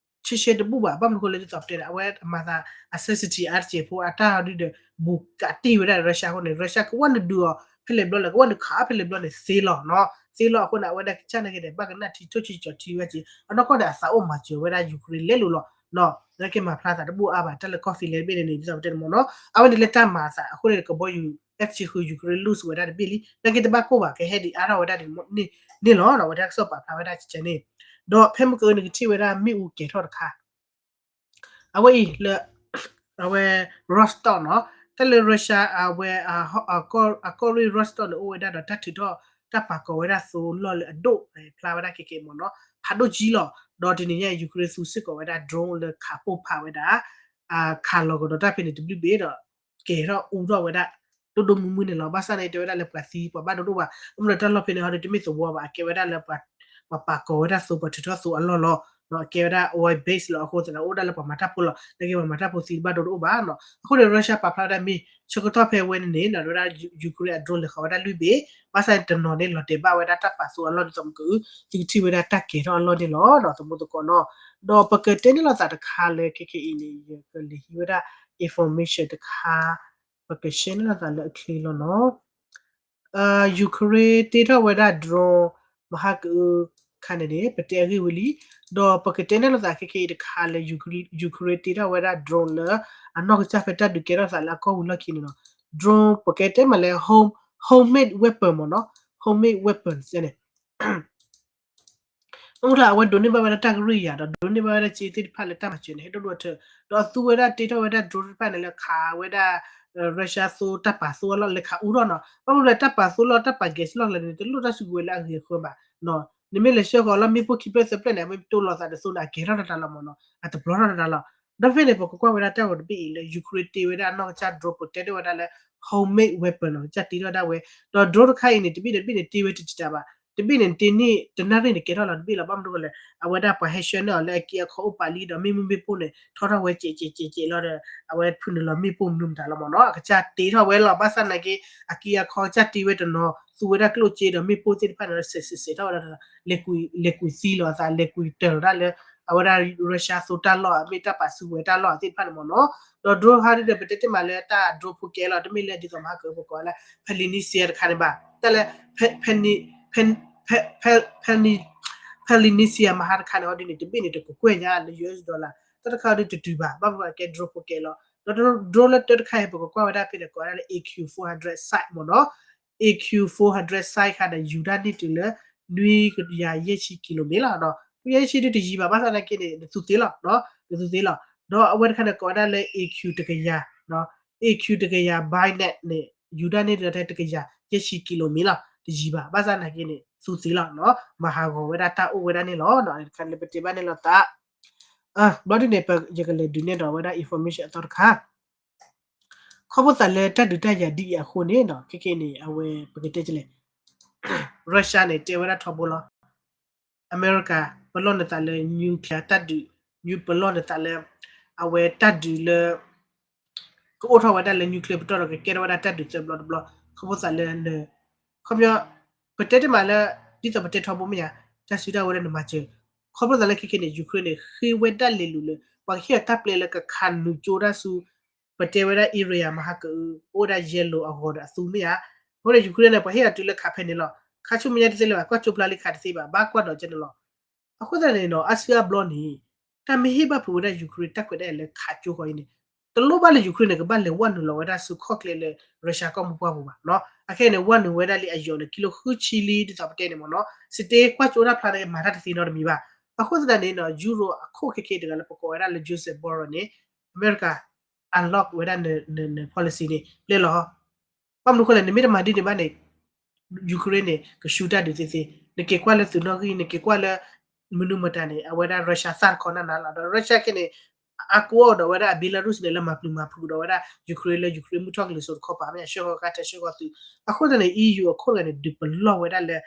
ဆှဲဆှဲတဘူၣ်ဘၣ် ဘၣ်မနုၤအဃိလဲၣ်ဒ်သိးပတဲန့ၣ် အဝဲအမၤသး အ sensitive အါတက့ၢ်ဖိအတၢ်ဒုဒီး ဘူးကးတံၢ်ဝဲဒၣ် Russia အဃိန့ၣ် Russia ကဝဲနုာ်ဒုးအီၤ ဖဲလဲၣ်ဘျီလဲၣ် ကဝဲနုာ်ခးဖဲလဲၣ်ဘျီန့ၣ်သ့လီၤနီၤ သ့လီၤအဃိန့ၣ် အဝဲဒၣ်ကစၢ်နာ်က့န့ၣ် ဘၣ်ကနၣ်ထံထိၣ်ဆံကၠီၤထံဝဲက့ၤ အနီၢ်ကီၢ်န့ၣ် အသးအိၣ်မၤစၢၤဝဲဒၣ် Ukraine လဲၤလိၤလီၤနီၤ နာ်က့မၤဖျါသးတဘူၣ်အါဘၣ် တၢ်လၢကီၢ် Finland ဘ့ၣ်န့ၣ်န့ၣ် ဒ်သိးပတဲန့ၣ်မ့ၢ်နီၤ အဝဲန့ၣ်လၢတၢ်မၤအသးအဃိန့ၣ် ကဘီယူၤ F တဆံဃု Ukraine lose ဝဲဒၣ်တဘ့ၣ်လံ နာ်က့တဘၣ်ကိၢ်ဘၣ် ကဟဲဒံးအါထီၣ်ဝဲဒၣ်န့ၣ်လီၤနီၤ အဝဲဒၣ်ကစီၣ်ပာ်ဖျါဝဲဒၣ်ကဲန့ၣ် ဒီးဖဲမုၢ်ကနံၤကထံၣ်ဝဲဒၣ်မ့ၣ်အူကဲၤထီၣ်တခါ အဝဲအံၤလၢ အဝဲ Rostov နီၤ တၢ်လၢ Russia အဝဲ အကီၢ်ရ့ၣ် Rostov န့ၣ် အိၣ်ဝဲဒၣ်ဒီးတၢ်ထုးထီၣ် တၢ်ပာ်ကီၤဝဲဒၣ်သိလီၢ်လၢအဒိၣ် ဖျါဝဲဒၣ်ခဲကဲမ့ၢ်နီၤ ဖးဒိၣ်ကံလီၤ ဒီးတနံၤညါ Ukraine သူစ့ၢ်ကီးဝဲဒၣ် drone လၢခးပိၢ်ဖးဝဲဒၣ် ခးလီၤကဒီးတၢ်ဖဲန့ၣ်တဘျုးဘ့ၣ်ဒီး ကဲၤထီၣ်အူထီၣ်ဝဲဒၣ် ဒိၣ်ဒိၣ်မုၢ်မုၢ်န့ၣ်လီၤ ဘၣ်ဆၣ်န့ၣ် တဲဝဲဒၣ်လၢပှၤသံပှၤဘၣ်ဒိဒိၣ်ဘၣ် အမ့ၢ်ဒီးတၢ်လီၢ်ဖဲန့ၣ်ဟီဒုးတမ့ၢ်သဝီဘၣ် အကဲဝဲဒၣ်လၢ ပှၤပာ်ကီၤဝဲဒၣ်သိ ပှၤထုးထီၣ်သိအလီၢ်လီၤ အကဲဝဲဒၣ် oil base လီၤ အဃိသတးန့ၣ် အိၣ်ဒၣ်လၢပှၤမၤတၢ်ဖိလီၤ နာ်က့ပှၤမၤတၢ်ဖိသံဘၣ်ဒိဒိၣ်ဘၣ်နီၤ အဃိန့ၣ် Russia ပာ်ဖျါဝဲဒၣ်မ့ၢ် ဆၢကတီၢ်ဖဲဝဲန့ၣ်န့ၣ် ဝဲဒၣ် Ukraine အ drone လဲၤဃီၤဝဲဒၣ်လွံၢ်ဘ့ၣ် ဘၣ်ဆၣ်န့ၣ်တနီၤန့ၣ် လီၤတဲာ်ဘၣ်ဝဲဒၣ်တၢ်ပာ်သိအလီၢ်ဒ်သိးမ့ၢ်က သုကထံၣ်ဝဲဒၣ်တၢ်ကဲၤထီၣ်အလီၢ်န့ၣ်လီၤ ဒီးသမူသကိးနီၤ ဒီးပကတဲန့ၢ်လိာ်သးတခါလၢခဲကဲအံၤန့ၣ် ယကလဲၤဟံးဝဲဒၣ် information တခါ ပက share န့ၢ်လိာ်သးလၢအချ့လီၤနီၤ Ukraine တ့ထီၣ်ဝဲဒၣ် drone မဟါကအုခါန့ၣ်န့ၣ် ပတဲအဂ့ၢ်ဝံၤလံ ဒီးပကတဲန့ၢ်လိာ်သးခဲကဲအံၤတခါလၢ Ukraine တ့ထီၣ်ဝဲဒၣ် drone လၢ အနီၢ်ကစၢ်ဖဲတၢ်ဒုးကဲထီၣ်သးလၢအကီၢ်ဝံၤလီၢ်ခံန့ၣ်နီၤ drone ပကတဲမးလၢ home homemade weapon မ့ၢ်နီၤ homemade weapon န့ၣ် အမ့ၢ်လၢအဝဲဒိးန့ၢ်ဘၣ်ဝဲဒၣ်တၢ်ကရံၢ်ယာ်ဒီး ဒိးန့ၢ်ဘၣ်ဝဲဒၣ်စ့သ့ၣ်တဖၣ်လၢတၢ်မၤစၢၤန့ၣ် ဟဲဒိၣ်ဒိၣ်ထၢ ဒီးအသူဝဲဒၣ်တ့ထီၣ်ဝဲဒၣ် drone တဖၣ်န့ၣ်လၢခးဝဲဒၣ် Russia သိတၢ်ပာ်သိအလီၢ်လၢခးအူထီၣ်နီၤ ဘၣ်မနုၤလၢတၢ်ပာ်သိလီၢ်တၢ်ပာ် gas လီၢ်ကျဲန့ၣ် တလိၣ်တၢ်စုကဝဲၤလၢအဂ့ၤအဃၢဘၣ် နမ့ၢ်လဲၤဆှၢဃီၤလၢမ့ၣ်ပိၢ်ခံဖျၢၣ်သၢဖျၢၣ်န့ၣ် အမ့ၢ်ပတိၢ်လိာ်သးတသိန့ၣ် အကဲၤထီၣ်တၢ်တၢ်လီၤမ့ၢ်နီၤ အတဘျီထီၣ်တၢ်တၢ်လီၤ ဒီးဖဲန့ၣ် ပကကွၢ်ဝဲဒၣ်တၢ်ဂီၤတဘ့ၣ်အံၤလၢ Ukraine တ့ဝဲဒၣ်အနီၢ်ကစၢ် drone ပတဲတ့ၢ်ဝဲဒၣ်လၢ homemade weapon နီၤ ကစၢ်တ့ထီၣ်ဝဲဒၣ်ဝဲ ဒီး drone တခါအံၤန့ၣ် တဘ့ၣ်န့ၣ်တဘ့ၣ်န့ၣ် တ့ဝဲတစံးတၢ်ဘၣ် တဘ့ၣ်န့ၣ် တ့န့ၢ်တနၣ်ရံၣ်န့ၣ် ကဲထီၣ်လီၤတဘ့ၣ်လီၤ ဘၣ်မနုၤလဲၣ် အဝဲဒၣ်ပှၤဟဲဆှၢန့ၢ်အီၤလၢအက့အခီအိၣ်ပာ်လံဒီး မ့ၣ်မုၢ်မ့ၣ်ပိၢ်န့ၣ် ထီထီၣ်ဝဲကဲးကဲးကဲးကဲးလီၤဒီး အဝဲဖုနုာ်လီၤမ့ၣ်ပိၢ်မနုၤမတၤလီၤမ့ၢ်နီၤ အကစၢ်တ့ထီၣ်ဝဲလီၤ ဘၣ်ဆၣ်နာ်က့ အက့အခီကစၢ်တ့ဝဲတနီၤ သူဝဲဒၣ်ကျိၣ်စ့ဒီးမ့ၣ်ပိၢ်သ့ၣ်တဖၣ်န့ၣ်ဒီး စဲးစဲးစဲးထီၣ်ဝဲဒၣ် လဲၤကွံာ်သံလီၤအသး လဲၤကွံာ်တၢၢ်လီၤဒၣ်လၢ အဝဲဒၣ် Russia သိတၢ်လီၢ် မ့ၢ်တၢ်ပာ်စုကဝဲၤတၢ်လီၢ်သ့ၣ်တဖၣ်န့ၣ်မ့ၢ်နီၤ ဒီး drone ဟးဒ်ဒီး ပတဲတ့ၢ်မးလၢတၢ် drone ဖိကဲလီၤ တမ့ၢ်လၢဒ်သိးမဟါကပကိးလၢ Peninsula တခါန့ၣ်ဘၣ် တၢ်လၢ Peninsula မဟါတခါန့ၣ် ဟီဒ်န့ၣ် တဘ့ၣ်န့ၣ် တကကွဲၢ်ညါလၢ US dollar တၢ်တခါဒ်တတုၤဘၣ် ဘၣ်မနုၤအကဲ drone ဖိကဲလီၤ ဒီး drone လၢတၢ်တခါအံၤ ပကကွၢ်ဝဲဒၣ်ဖဲန့ၣ် ကိးဝဲဒၣ်လၢ A Q four hundred sight မ့ၢ်နီၤ A Q four hundred sight ခါဒီး ယူၤဒၣ်န့ၢ်တုၤလၢ နွံကယၤယဲၢ်ဆံ kilometer လီၤ နွံကယၤယဲၢ်ဆံဒ်တယံၤဘၣ် ဘၣ်ဆၣ်သနာ်က့န့ၣ် နသူသ့လီၤ နသူသ့လီၤ ဒီးအဝဲတခါန့ၣ် ကိးဝဲဒၣ်လၢ A Q တကယၤ A Q တကယၤ bayonet န့ၣ် ယူၤဒၣ်န့ၢ်တုၤလၢတကယၤယဲၢ်ဆံ kilometer လီၤ တယံၤဘၣ် ဘၣ်ဆၣ်သနာ်က့န့ၣ် သူသ့လီၤ မၤဟးဂီၤဝဲဒၣ်တၢ်အိၣ်ဝဲဒၣ်န့ၣ်လီၤ တခါလၢပတဲဘၣ်န့ၣ်လီၤသး ဘျီဒ်န့ၣ် ယကလဲၤဒုးနဲၣ်ဒီးဝဲဒၣ် information အသီတခါ ခီဖျိသးလၢတၢ်ဒုးတၢ်ယၤဒ်အံၤအဃိန့ၣ် ခဲကနံၣ်အံၤန့ၣ် အဝဲပကတဲလဲၣ် Russia န့ၣ် တဲဝဲဒၣ်ထီဘိလီၤ အမဲရကၤ ပလီၢ်နသးလၢ nuclear တၢ်ဒုး ပလီၢ်နသးလၢ အဝဲတၢ်ဒုးလၢ ကအိၣ်ထီၣ်ဝဲဒၣ်လၢ nuclear ပတီၢ်ဒီးကကဲထီၣ်ဝဲဒၣ်တၢ်ဒုးသၢဘျီတဘျီ ခီဖျိသးလၢ ခီပညီ ပတဲတ့ၢ်မးလၢ ဒ်သိးပတဲထီဘိမ့ၢ်ဧါ တၢ်စုတၢ်ဝဲဒၣ်နမၤစၢၤ ခီဖျိသးလၢခဲကနံၣ်အံၤန့ၣ် Ukraine န့ၣ် ဃ့ဝဲဒၣ်လဲၤလူၤလၢ ပှၤကဟ့ၣ်အီၤတၢ်ပျဲလၢကခးနုာ်ကၠိတၢ်ဆူ ပတဲဝဲဒၣ် area မဟါကအု အိၣ်ဝဲဒၣ် yellow အဂီၤဒီးအသူမ့ၢ်ဧါ. အဃိန့ၣ် Ukraine န့ၣ် ပှၤဟ့ၣ်အီၤတုၤလၢခးဖဲန့ၣ်လီၤ. ခါဆူမဲာ်ညါတသ့လၢၤဘၣ်, ကွၢ်ကၠိပျၢ်လံခးတသ့ဘၣ်, ဘၣ်ကွၢ်ဒီးကဲန့ၣ်လီၤ. အဃိသတးန့ၣ်နီၤ အါစုအါဘျီန့ၣ် တၢ်မ့ၢ်ဟ့ၣ်ဘၣ်ဖုးဝဲဒၣ် Ukraine တၢ်ခွဲးတၢ်ယာ်လၢခးကၠိဃီအံၤန့ၣ် တလိၣ်ဘၣ်လၢ Ukraine န့ၣ် ကဘၣ်လဲၤဝဲနုာ်လီၤဝဲဒၣ်ဆူခီၣ်ကျဲလၢ Russia ကီၢ်မိၢ်ပှၢ်ပူၤဘၣ်နီၤ. အခဲအံၤန့ၣ် ဝဲနုာ်ဝဲဒၣ်လံအယိာ်န့ၣ် ကံလိဃုဆံလံ ဒ်သိးပတဲန့ၣ်မ့ၢ်နီၤ, စတ့ကွၢ်ကၠိတၢ်ဖျါန့ၣ် မၤတၢ်တသ့နီတမံၤဘၣ်. အဃိသတးန့ၣ်နီၤ Europe အခိၣ်ခဲခဲတဂၤလၢပကိးဝဲဒၣ်လၢ Josep Borrell န့ၣ် အမဲရကၤ unlock ဝဲဒၣ်န policy န့ၣ် ပျဲလီၤ ဘၣ်မနုၤဃိလဲၣ် နမ့ၢ်တမၤဒ်န့ၣ်ဘၣ်န့ၣ် Ukraine န့ၣ် ကဆူတၢ်ဒုးသ့သ့, နက့ၤကွၢ်လၢသုးနီၣ်ဂံၢ် နက့ၤကွၢ်လၢ မနုၤမတၤန့ၣ် အဝဲဒၣ် Russia သၣ်တခီနးနးလီၤ. ဒီး Russia ခဲန့ၣ် အါကူအီၤဒီးဝဲဒၣ်အ Belarus န့ၣ် လၢမၤပျံၤမၤဖုးဒီးဝဲဒၣ် Ukraine လၢ Ukraine မုၢ်ထီၣ်ကလံၤစိးတခီပၤ မ့ၢ်အဆှၢဃီၤကါထဲဆှၢဃီၤသုး, အဃိသတးန့ၣ် EU အခိၣ်တဂၤန့ၣ် ဒုးပလီၢ်ဝဲဒၣ်လၢ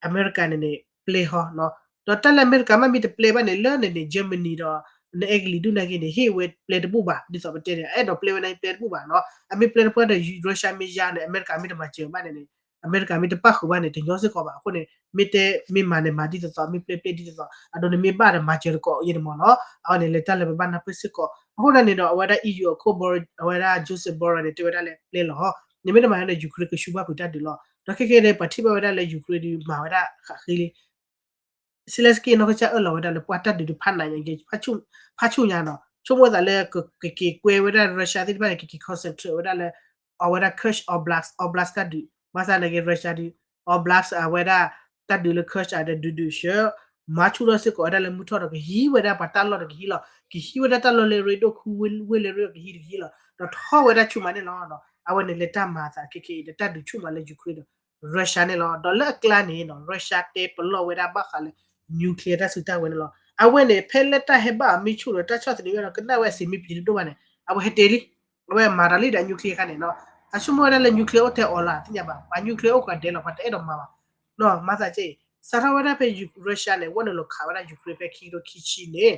အမဲရကၤန့ၣ်န့ၣ် ပျဲဟီနီၤ. ဒီးတၢ်လၢအမဲရကၤမ့ၢ်မ့ၢ်တပျဲဘၣ်န့ၣ် လၢန့ၣ်န့ၣ် Germany ဒီး နအဲကလံၤဒုၣ်နာ်က့န့ၣ် ဟ့ၣ်ဝဲပျဲတဘူၣ်ဘၣ် ဒ်သိးပတဲန့ၣ် အအဲၣ်ဒိးပျဲဝဲန့ၣ်ပျဲတဘူၣ်ဘၣ်နီၤ. အမ့ၢ်ပျဲတပှၢ်ဒီး Russia မ့ၢ်ယါန့ၣ် အမဲရကၤမ့ၢ်တမၤစၢၤဘၣ်န့ၣ်န့ၣ် အမဲရကၤမ့ၢ်တပၣ်ဃုာ်ဘၣ်န့ၣ် တညီစ့ၢ်ကီးဘၣ်. အဃိန့ၣ် မ့ၢ်တဲမ့ၢ်မၤန့ၣ် မၤဒ်သိးသိး မ့ၢ်ပျဲပျဲဒ်သိးသိး အဒိန့ၣ်မ့ၢ်ဘၣ်ဒီးမၤစၢၤတကိးယဲန့ၣ်မ့ၢ်နီၤ. အဝဲန့ၣ်လၢတၢ်လၢပဘၣ်နၢ်ပၢၢ်စ့ၢ်ကီး. အဃိန့ၣ်န့ၣ်ဒီး အဝဲဒၣ် EU အခိၣ် Borrell အဝဲဒၣ် Josep Borrell န့ၣ် တဲဝဲဒၣ်လၢပျဲလီၤ နမ့ၢ်တမၤန့ၣ် Ukraine ကဆူဘၣ်ဖုးတၢ်ဒုးလီၤ. ဒီးခဲခဲန့ၣ် ပှၤထံၣ်ဘၣ်ဝဲဒၣ်လၢ Ukraine ဒုးမၤဝဲဒၣ်ဃးဃ့လံ Zelenskyy နီၢ်ကစၢ်အၢၣ်လီၤဝဲဒၣ်လၢပှၤတၢ်ဒုးတဖၣ်နးညါက့ၤ ဖးဆူၣ်ညါနီၤ ဆိကမိၣ်သးလၢကက့ၤကွဲဝဲဒၣ် Russia သ့ၣ်တဖၣ်န့ၣ် ကက့ၤ concentrate ဝဲဒၣ်လၢ အဝဲဒၣ် Kursk Oblast Oblast တၢ်ဒုး ဘၣ်ဆၣ်နာ်က့ Russia ဒုး Oblast အဝဲဒၣ် တၢ်ဒုးလၢ Kursk အဒုးဒုးဆၢ မၤဆူၣ်ထီၣ်စ့ၢ်ကီးဝဲဒၣ်လၢမုၢ်ထီၣ်ဒီးကဟံးဝဲဒၣ်ပှၤတၢ်လီၢ်ဒီးကဟံးလီၤ ကဟံးဝဲဒၣ်တၢ်လီၢ်လၢရ့ဒိၣ်ခူဝ့ၢ်လၢရ့ဒီးကဟံးတကဟံးလီၤ ဒီးထီၣ်ဝဲဒၣ်ဆူၣ်မးန့ၣ်လီၤ. အဝဲန့ၣ်လၢတၢ်မၤအသးခဲခဲအံၤဒီးတၢ်ဒုးဆူၣ်မးလၢ Ukraine ဒီး Russia န့ၣ်လီၤ. ဒီးလၢအကျါန့ၣ်နီၤ Russia တဲပလီၢ်ဝဲဒၣ်ဘၣ်ဃးလၢ nuclear တၢ်စုတၢ်ဝဲၤန့ၣ်လီၤ. အဝဲန့ၣ် ဖဲလၢတၢ်ဟဲဘၣ်အီၤမ့ၢ်ဆူၣ်ဒီးတၢ်ဆီၣ်သနံးဝဲဒီးကနၣ်ဝဲအစံးမ့ၢ်ပျံၤတဒိၣ်ဘၣ်န့ၣ် အဝဲဟဲတဲလံ အဝဲမၤတၢ်လံဒီး nuclear ခါန့ၣ်နီၤ အဆိကမိၣ်ဝဲဒၣ်လၢ nuclear အိၣ်ထဲအီၤလၢ်သ့ၣ်ညါဘၣ် ပှၤ nuclear အိၣ်ဃာ်ဒဲးလီၤ ပှၤတအဲၣ်ဒိးမၤဘၣ် မၤသးကဲအံၤ စးထီၣ်ဝဲဒၣ်ဖဲ Russia န့ၣ် ဝဲနုာ်လီၤခးဝဲဒၣ် Ukraine ဖဲခံကထိခံဆံန့ၣ်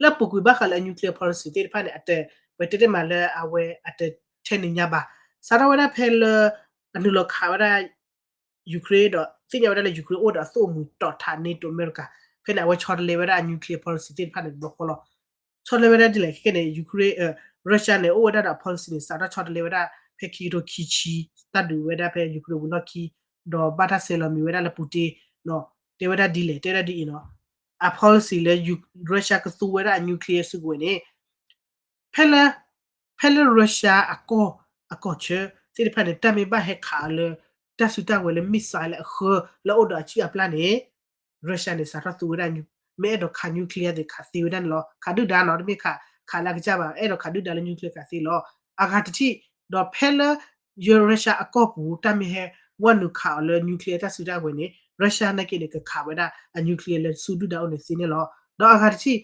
လၢအပူၤကွံာ်ဘၣ်ဃးလၢအ nuclear policy သ့ၣ်တဖၣ်န့ၣ် အတ ပတဲတ့ၢ်မးလၢအဝဲအတထဲန့ၣ်ညါဘၣ်. စးထီၣ်ဝဲဒၣ်ဖဲလၢ အနုာ်လီၤခးဝဲဒၣ် Ukraine ဒီးသ့ၣ်ညါဝဲဒၣ်လၢ Ukraine အိၣ်ဒီးအသိၣ်အမုာ်တီၤထး NATO အမဲရကၤ ဖဲန့ၣ် အဝဲဆီတလဲဝဲဒၣ်အ nuclear policy သ့ၣ်တဖၣ်န့ၣ်တဘျီဃီလီၤ. ဆီတလဲဝဲဒၣ်ဒ်လဲၣ်ခဲကဲန့ၣ် Ukraine Russia န့ၣ် အိၣ်ဝဲဒၣ်ဒီးအ policy န့ၣ် စးထီၣ်ဆီတလဲဝဲဒၣ်ဖဲခံကထိခံဆံ တၢ်ဒုးဝဲဒၣ်ဖဲ Ukraine ဝံၤလီၢ်ခံ ဒီးဘၣ်တၢ်ဆဲးလီၤမံၤဝဲဒၣ်လၢ Putin နီၤ တဲဝဲဒၣ်ဒ်လဲၣ် တဲဝဲဒၣ်ဒ်အံၤနီၤ အ policy လၢ Russia ကသူဝဲဒၣ်အ nuclear စုကဝဲၤန့ၣ် ဖဲလၢ ဖဲလၢ Russia အကီၢ် အကီၢ်ဆၢသ့ၣ်တဖၣ်န့ၣ် တၢ်မ့ၢ်ဘၣ်ဟဲခးအီၤလၢ တၢ်စုတၢ်ဝဲၤလၢ missile လၢအဃၢလၢအိၣ်ဒီးအစုၣ်အပျၢ်န့ၣ် Russia န့ၣ် စးထီၣ်သူဝဲဒၣ် မ့ၢ်အဲၣ်ဒိးခး nuclear သ့ၣ်ခးသ့ဝဲဒၣ်န့ၣ်လီၤ. ခးဒုၣ်ဒါနီၤ တမ့ၢ်ခး ခးလၢအကစၢ်ဘၣ် အဲၣ်ဒိးခးဒုၣ်ဒါလၢ nuclear ခးသ့လီၤ. အဂၤတထံၣ် ဒီးဖဲလၢ Russia အကီၢ်ပူၤ တၢ်မ့ၢ်ဟဲဝဲနုာ်ခးအီၤလၢ nuclear တၢ်စုတၢ်ဝဲၤန့ၣ် Russia နာ်က့န့ၣ် ကခးဝဲဒၣ်အ nuclear လၢဆူဒုၣ်ဒါအိၣ်န့ၣ်သ့န့ၣ်လီၤ. ဒီးအဂၤတထံၣ်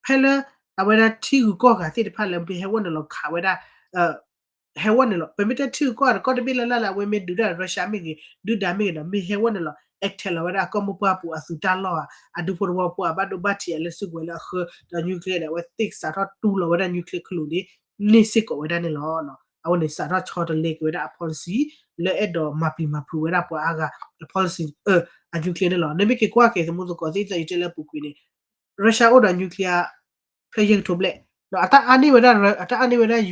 ဖဲလၢ အဝဲဒၣ်ထံဂုၤကီၢ်ဂၤသ့ၣ်တဖၣ်လၢမ့ၢ်ဟဲဝဲနုာ်လီၤခးဝဲဒၣ် ဟဲဝဲနုာ်လီၤ ပမ့ၢ်တဲထံဂုၤကီၢ်ဂၤ ကီၢ်တဘ့ၣ်လၢ်လၢ်လၢအဝဲမ့ၢ်ဒုးတၢ် Russia မ့ၢ်ဂ့ၤ ဒုၣ်ဒါမ့ၢ်ဂ့ၤဒီး မ့ၢ်ဟဲဝဲနုာ်လီၤ attack လီၤဝဲဒၣ်အကီၢ်မိၢ်ပှၢ်ပူၤအသုးတၢ်လီၢ်ဧါ အဒူဖိတဝီဖိအဘၣ်ဒိဘၣ်ထံးအလၢစုကဝဲၤလၢအဃၢ ဒီး nuclear န့ၣ် အဝဲသ့ၣ်စးထီၣ်တူၢ်လီၤဝဲဒၣ် nuclear ခလိာ်န့ၣ် န့ၢ်စ့ၢ်ကီးဝဲဒၣ်န့ၣ်လီၤ. အဝဲန့ၣ်စးထီၣ်ဆီတလဲက့ၤဝဲဒၣ်အ policy လၢအဲၣ်ဒိးမၤပျံၤမၤဖုးဝဲဒၣ်ပှၤအါဂၤ policy အ nuclear န့ၣ်လီၤ. နမ့ၢ်က့ၤကွၢ်က့ၤသမူသကိးသ့ၣ်သၢ ယတဲလၢအပူၤကွံာ်န့ၣ် Russia အိၣ်ဒီး nuclear ဖျၢၣ်ယဲၢ်ကထိဘျဲၣ် ဒီးအတၢ်အါန့ၢ်ဝဲဒၣ် အတၢ်အါန့ၢ်ဝဲဒၣ်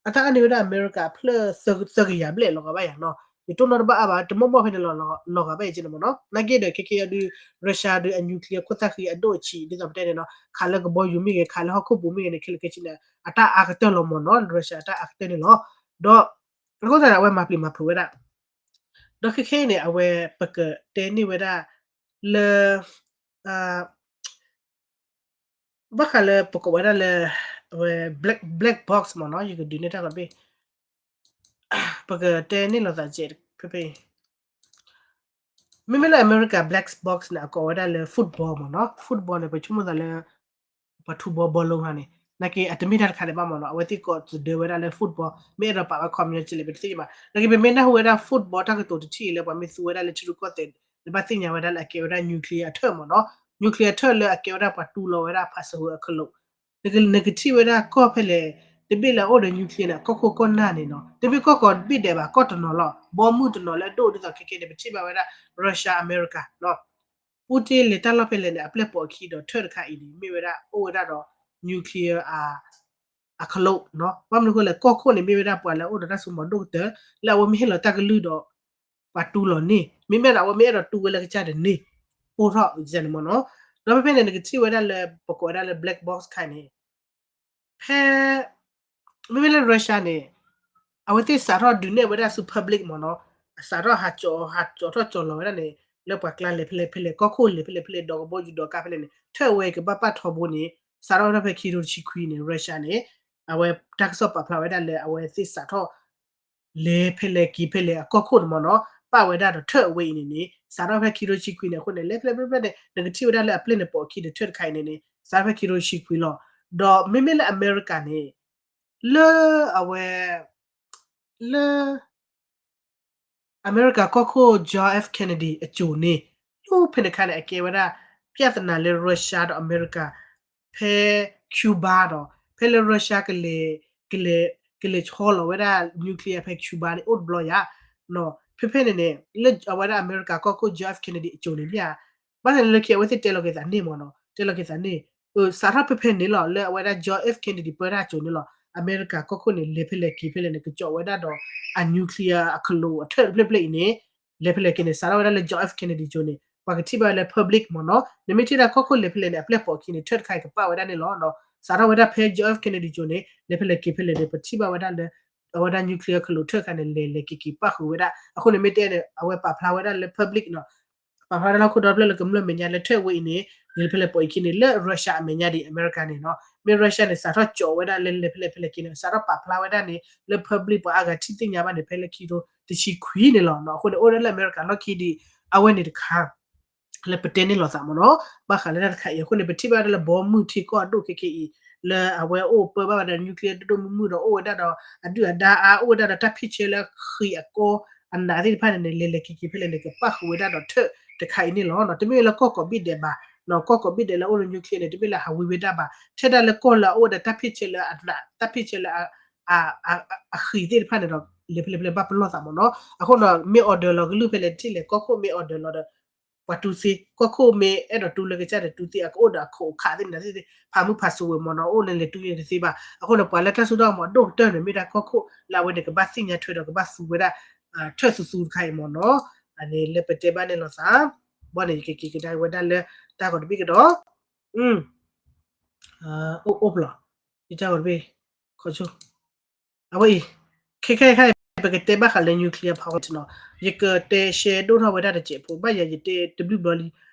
အတၢ်အါန့ၢ်ဝဲဒၣ်အမဲရကၤဖျၢၣ်သၢကယၤဘျဲၣ်လီၤဂာ်ဘၣ်ယၤနီၤ ယတိၢ်နီၣ်တဘၣ်အါဘၣ် တမီၢ်မီၢ်ဖဲန့ၣ်လီၤဂာ်ဘၣ်ယၤက့န့ၣ်မ့ၢ်နီၤ နာ်က့ဒီးခဲကဲယၤဒုး Russia ဒုးအ nuclear ခိၣ်သၣ်ဃံအဒိၣ်အဆံး ဒ်သိးပတဲန့ၣ်နီၤ ခးလၢကဘီယူၤမ့ၢ်ဂ့ၤ ခးလၢဟီၣ်ခိၣ်ပူၤမ့ၢ်ဂ့ၤန့ၣ် ခဲလၢာ်ခဲဆ့န့ၣ် အတၢ်အါကတၢၢ်လီၤမ့ၢ်နီၤ Russia အတၢ်အါကတၢၢ်န့ၣ်လီၤ. ဒီး အဃိသတးန့ၣ် အဝဲမၤပျံၤမၤဖုးဝဲဒၣ် ဒီးခဲခဲအံၤန့ၣ် အဝဲပကတဲန့ၢ်ဝဲဒၣ် လၢ ဘၣ်ဃးလၢပကိးဝဲဒၣ်လၢ အဝဲ black black box မ့ၢ်နီၤ ယကဒုးနဲၣ်တၢ်လီၤဘ့ၣ် ပကတဲန့ၢ်လိာ်သးကဲးဖဲဖဲအံၤ မ့မ့ၢ်လၢအမဲရကၤ black box န့ၣ် အကိးဝဲဒၣ်လၢ football မ့ၢ်နီၤ football န့ၣ် ပဆိကမိၣ်သးလၢ ပှၤထူဘီဘီလိဟါန့ၣ် နာ်က့အတမ့ၢ်တၢ်တခါဒံးဘၣ်မ့ၢ်နီၤ အဝဲသ့ၣ်ကိးသဒၢဝဲဒၣ်လၢ football မ့ၢ်အဲၣ်ဒိးပာ်ဝဲ communist လဲၣ် ပတသ့ၣ်ညါဘၣ် နာ်က့ပမ့ၢ်နၢ်ဟူဝဲဒၣ် football တၢ်ကတိၤတထံၣ်အံၤလၢပှၤမ့ၢ်သူဝဲဒၣ်လၢထံရူၢ်ကီၢ်သဲး နဘၣ်သ့ၣ်ညါဝဲဒၣ်လၢအကဲဝဲဒၣ် nuclear အထၢၣ်မ့ၢ်နီၤ nuclear ထၢၣ်လၢအကဲဝဲဒၣ်ပှၤတူလီၤဝဲဒၣ်ဖးစၢၤဝဲအခလိာ် နကထံၣ်ဝဲဒၣ်ကီၢ်ဖဲလဲၣ် တဘ့ၣ်လၢအအိၣ်ဒီး nuclear န့ၣ် ကီၢ်ခိၣ်ကီၢ်နၢ်န့ၣ်နီၤ တမ့ၢ်ကီၢ်ကိးဘ့ၣ်ဒဲးဘၣ် ကီၢ်တနီၤလီၤ ဘီမုၢ်တနီၤလၢအဒိၣ်ဒ်သိးခဲခဲန့ၣ် ပထံၣ်ဘၣ်ဝဲဒၣ် Russia America နီၤ Putin လဲၤတၢ်လီၢ်ဖဲလဲၣ်န့ၣ် အပျဲၢ်ပိာ်အခံဒီးထၢၣ်တခါအံၤန့ၣ် မ့ၢ်ဝဲဒၣ်အိၣ်ဝဲဒၣ်ဒီး nuclear အ အကလုာ်နီၤ. ဘၣ်မနုၤအဃိလဲၣ် ကီၢ်ခိၣ်န့ၣ် မ့ၢ်ဝဲဒၣ်ပှၤလၢအအိၣ်ဒီးတၢ်စိမီၤဒိၣ်ကတၢၢ် လၢအဝဲမ့ၢ်ဟ့ၣ်လီၤတၢ်ကလုၢ်ဒီး ပှၤတူၢ်လိာ်န့ၢ်, မ့မ့ၢ်ဒီးအဝဲမ့ၢ်အဲၣ်ဒိးတူၢ်ဝဲလၢကစၢ်ဒီးန့ၢ်, အိၣ်ထီၣ်န့ၣ်မ့ၢ်နီၤ. ဒီးဖဲဖဲန့ၣ် နကထံၣ်ဝဲဒၣ်လၢ ပကိးဝဲဒၣ်လၢ black box ခါန့ၣ် ဖဲ မ့မ့ၢ်လၢ Russia န့ၣ် အဝဲသ့ၣ်စးထီၣ်ဒုးနဲၣ်ဝဲဒၣ်ဆူ public မ့ၢ်နီၤ, အစးထီၣ်ဟးကၠီၤ ဟးကၠီၤထီၣ်ကၠီၤလီၤဝဲဒၣ်န့ၣ် လၢပှၤကျါလဲၤဖဲလဲၣ်ဖဲလဲၣ် ကီၢ်ခိၣ်လဲၤဖဲလဲၣ်ဖဲလဲၣ် ဒီးကဘီယူၤဒီးကါဖဲလဲၣ်န့ၣ် ထၢၣ်ဝဲအံၤကဘၣ်ပာ်ထီဘိန့ၣ် စးထီၣ်ဝဲဒၣ်ဖဲခံကထိတဆံခွံန့ၣ် Russia န့ၣ် အဝဲတၢ်ကစီၣ်ပာ်ဖျါဝဲဒၣ်လၢအဝဲသ့ၣ်စးထီၣ် လဲၤဖဲလဲၣ်က့ၤဖဲလဲၣ်အကီၢ်ခိၣ်န့ၣ်မ့ၢ်နီၤ, ပာ်ဝဲဒၣ်ဒီးထၢၣ်အဝဲအံၤန့ၣ်န့ၣ် စးထီၣ်ဖဲခံကထိတဆံခွံန့ၣ် အဃိန့ၣ် လဲၤဖဲလဲၣ်ဖဲလဲၣ်ဖဲလဲၣ် နကထံၣ်ဝဲဒၣ်လၢအပျဲၢ်န့ၣ်ပိာ်အခံန့ၣ် ထၢၣ်တခါအံၤန့ၣ်န့ၣ် စးထီၣ်ဖဲခံကထိတဆံခွံလီၤ. ဒီးမ့မ့ၢ်လၢအမဲရကၤန့ၣ် လၢအဝဲ လၢ အမဲရကၤကီၢ်ခိၣ် John F Kennedy အစိၤန့ၣ် လၢဖဲန့ၣ်အခါန့ၣ် အကဲဝဲဒၣ် ပြဿနာလၢ Russia ဒီးအမဲရကၤ ဖဲ Cuba ဒီး ဖဲလၢ Russia ကလဲၤ ကလဲၤ ကလဲၤဆီလီၤဝဲဒၣ် nuclear ဖဲ Cuba န့ၣ် အိၣ်တဘျီယါ ဖဲဖဲန့ၣ်န့ၣ် လၢအဝဲဒၣ်အမဲရကၤကီၢ်ခိၣ် John F Kennedy အစိၤန့ၣ်မ့ၢ်ဧါ, ဘၣ်ဆၣ်န့ၣ်လၢခံအဝဲသ့ၣ်တဲလီၤက့ၤသးန့ၣ်မ့ၢ်နီၤ တဲလီၤက့ၤသးန့ၣ် စးထီၣ်ဖဲဖဲန့ၣ်လီၤ လၢအဝဲဒၣ် John F Kennedy ပၢတၢ်အစိၤန့ၣ်လီၤ အမဲရကၤကီၢ်ခိၣ်န့ၣ် လဲၤဖဲလဲၣ်က့ၤဖဲလဲၣ်န့ၣ် ကကၠီးဝဲဒၣ်ဒီး အ nuclear အကလိာ်အထၢၣ်တဖျၢၣ်ဖျၢၣ်အံၤန့ၣ် လဲၤဖဲလဲၣ်က့ၤန့ၣ် စးထီၣ်ဝဲဒၣ်လၢ John F Kennedy အစိၤန့ၣ် ပှၤကထံၣ်ဘၣ်ဝဲလၢ public မ့ၢ်နီၤ နမ့ၢ်ထံၣ်ဒၣ်ကီၢ်ခိၣ်လဲၤဖဲလဲၣ်န့ၣ် အပျဲၢ်ပိာ်အခံန့ၣ် ထၢၣ်တခါအံၤကပာ်ဝဲဒၣ်န့ၣ်လီၤ. စးထီၣ်ဝဲဒၣ်ဖဲ John F Kennedy အစိၤန့ၣ် လဲၤဖဲလဲၣ်က့ၤဖဲလဲၣ်န့ၣ် ပထံၣ်ဘၣ်ဝဲဒၣ်လၢ အဝဲဒၣ် nuclear ကလိာ်ထၢၣ်တခါန့ၣ် လဲၤလဲၤက့ၤက့ၤပၣ်ဃုာ်ဝဲဒၣ် အဃိန့ၣ်မ့ၢ်တဲန့ၣ် အဝဲပာ်ဖျါဝဲဒၣ်လၢ public နီၤ ပာ်ဖျါဝဲဒၣ်လၢခိၣ်ဒီဖျၢၣ်လၢကမျၢၢ်မဲာ်ညါလၢထၢၣ်ဝဲအံၤန့ၣ် လဲၤဖဲလဲၣ်ပိာ်အခံန့ၣ် လၢ Russia အမဲာ်ညါဒံး အမဲရကၤန့ၣ်နီၤ မ့ၢ် Russia န့ၣ် စးထီၣ်ကၠီးဝဲဒၣ်လၢလဲၤဖဲလဲၣ်ဖဲလဲၣ်က့ၤန့ၣ် စးထီၣ်ပာ်ဖျါဝဲဒၣ်န့ၣ် လၢ public ပှၤအါဂၤထံၣ်သ့ၣ်ညါဘၣ်န့ၣ် ဖဲလၢခံကထိတဆံခွံန့ၣ်လီၤ. အဃိန့ၣ် အိၣ်ဒၣ်လၢအမဲရကၤလီၢ်ခံဒံး အဝဲန့ၣ်တခါ လၢပတဲန့ၣ်လိာ်သးမ့ၢ်နီၤ ဘၣ်ဃးလၢတၢ်တခါအံၤ အဃိန့ၣ် ပထံၣ်ဘၣ်ဝဲဒၣ်လၢဘီမုၢ်ထံကီၢ်အဒိၣ်ခဲခဲအံၤ လၢအဝဲအိၣ်ပၢဘၣ်ဝဲဒၣ် nuclear ဒိၣ်ဒိၣ်မုၢ်မုၢ်ဒီး အိၣ်ဝဲဒၣ်ဒီးအဒုၣ်အဒါအါ အိၣ်ဝဲဒၣ်ဒီးတၢ်ဖ့ၣ်ဆၢလၢအဃံးအကီအနးသ့ၣ်တဖၣ်န့ၣ်န့ၣ် လဲၤလဲၤက့ၤက့ၤဖဲလဲၣ်န့ၣ် ကပၣ်ဃုာ်ဝဲဒၣ်ဒီးထၢၣ်တခါအံၤန့ၣ်လီၤ. တမ့ၢ်လၢကီၢ်ကိးဘ့ၣ်ဒဲးဘၣ် ကီၢ်ကိးဘ့ၣ်ဒဲးလၢအအိၣ်လၢ nuclear န့ၣ် တမ့ၢ်လၢဟးဝံဝဲဒၣ်ဘၣ် ထဲဒၣ်လၢကီၢ်လၢအအိၣ်ဝဲဒၣ်တၢ်ဖ့ၣ်ဆၢလၢအနး တၢ်ဖ့ၣ်ဆၢလၢ အဃံးသ့ၣ်တဖၣ်န့ၣ်ဒီး လဲၤဖဲလဲၣ်ဖဲလဲၣ်ဘၣ်ပလီၢ်သးမ့ၢ်နီၤ အဃိန့ၣ် မ့ၢ် order လီၤကလုၢ်ဖဲလဲၣ်တထံၣ်လဲၣ် ကီၢ်ခိၣ်မ့ၢ် order လီၤဒီး ပှၤတူၢ်သ့ ကီၢ်ခိၣ်မ့ၢ်အဲၣ်ဒိးတူၢ်လၢကစၢ်ဒီးတူၢ်သ့ အကအိၣ်ဒီးအခိးအခးသ့ၣ်န့ၣ်သ့ၣ် ဖးမုၢ်ဖးစိဝဲမ့ၢ်နီၤ အိၣ်န့ၣ်လဲၤတူၢ်န့ၣ်တသ့ဘၣ် အဃိန့ၣ် ပှၤလၢတၢ်စိတၢ်ကမီၤအဒိၣ်ကတၢၢ်န့ၣ် မ့ၢ်ဒၣ်ကီၢ်ခိၣ်လၢအဝဲန့ၣ်ကဘၣ်သ့ၣ်ညါထွဲဒီးကဘၣ်သူဝဲဒၣ် ထၢၣ်သူသူတခါအံၤမ့ၢ်နီၤ အန့ၣ်လၢပတဲဘၣ်န့ၣ်လိာ်သး ဘီန့ၣ် ယကက့ၤကဒါဝဲဒၣ်လၢ တၢ်ဂီၤတဘ့ၣ်ကဒီး အိၣ်အိၣ်ပလီၤ ယတၢ်ဂီၤတဘ့ၣ် ခီဆိ အဝဲအံၤ ခဲခဲခါအံၤ ပကတဲဘၣ်ဃးလၢ nuclear power plant နီၤ ယကတဲရှဲဒိၣ်ထီၣ်ဝဲဒၣ်တစဲးဖိ ဘၣ်ယၤယတဲတဘျုးဘျီလံ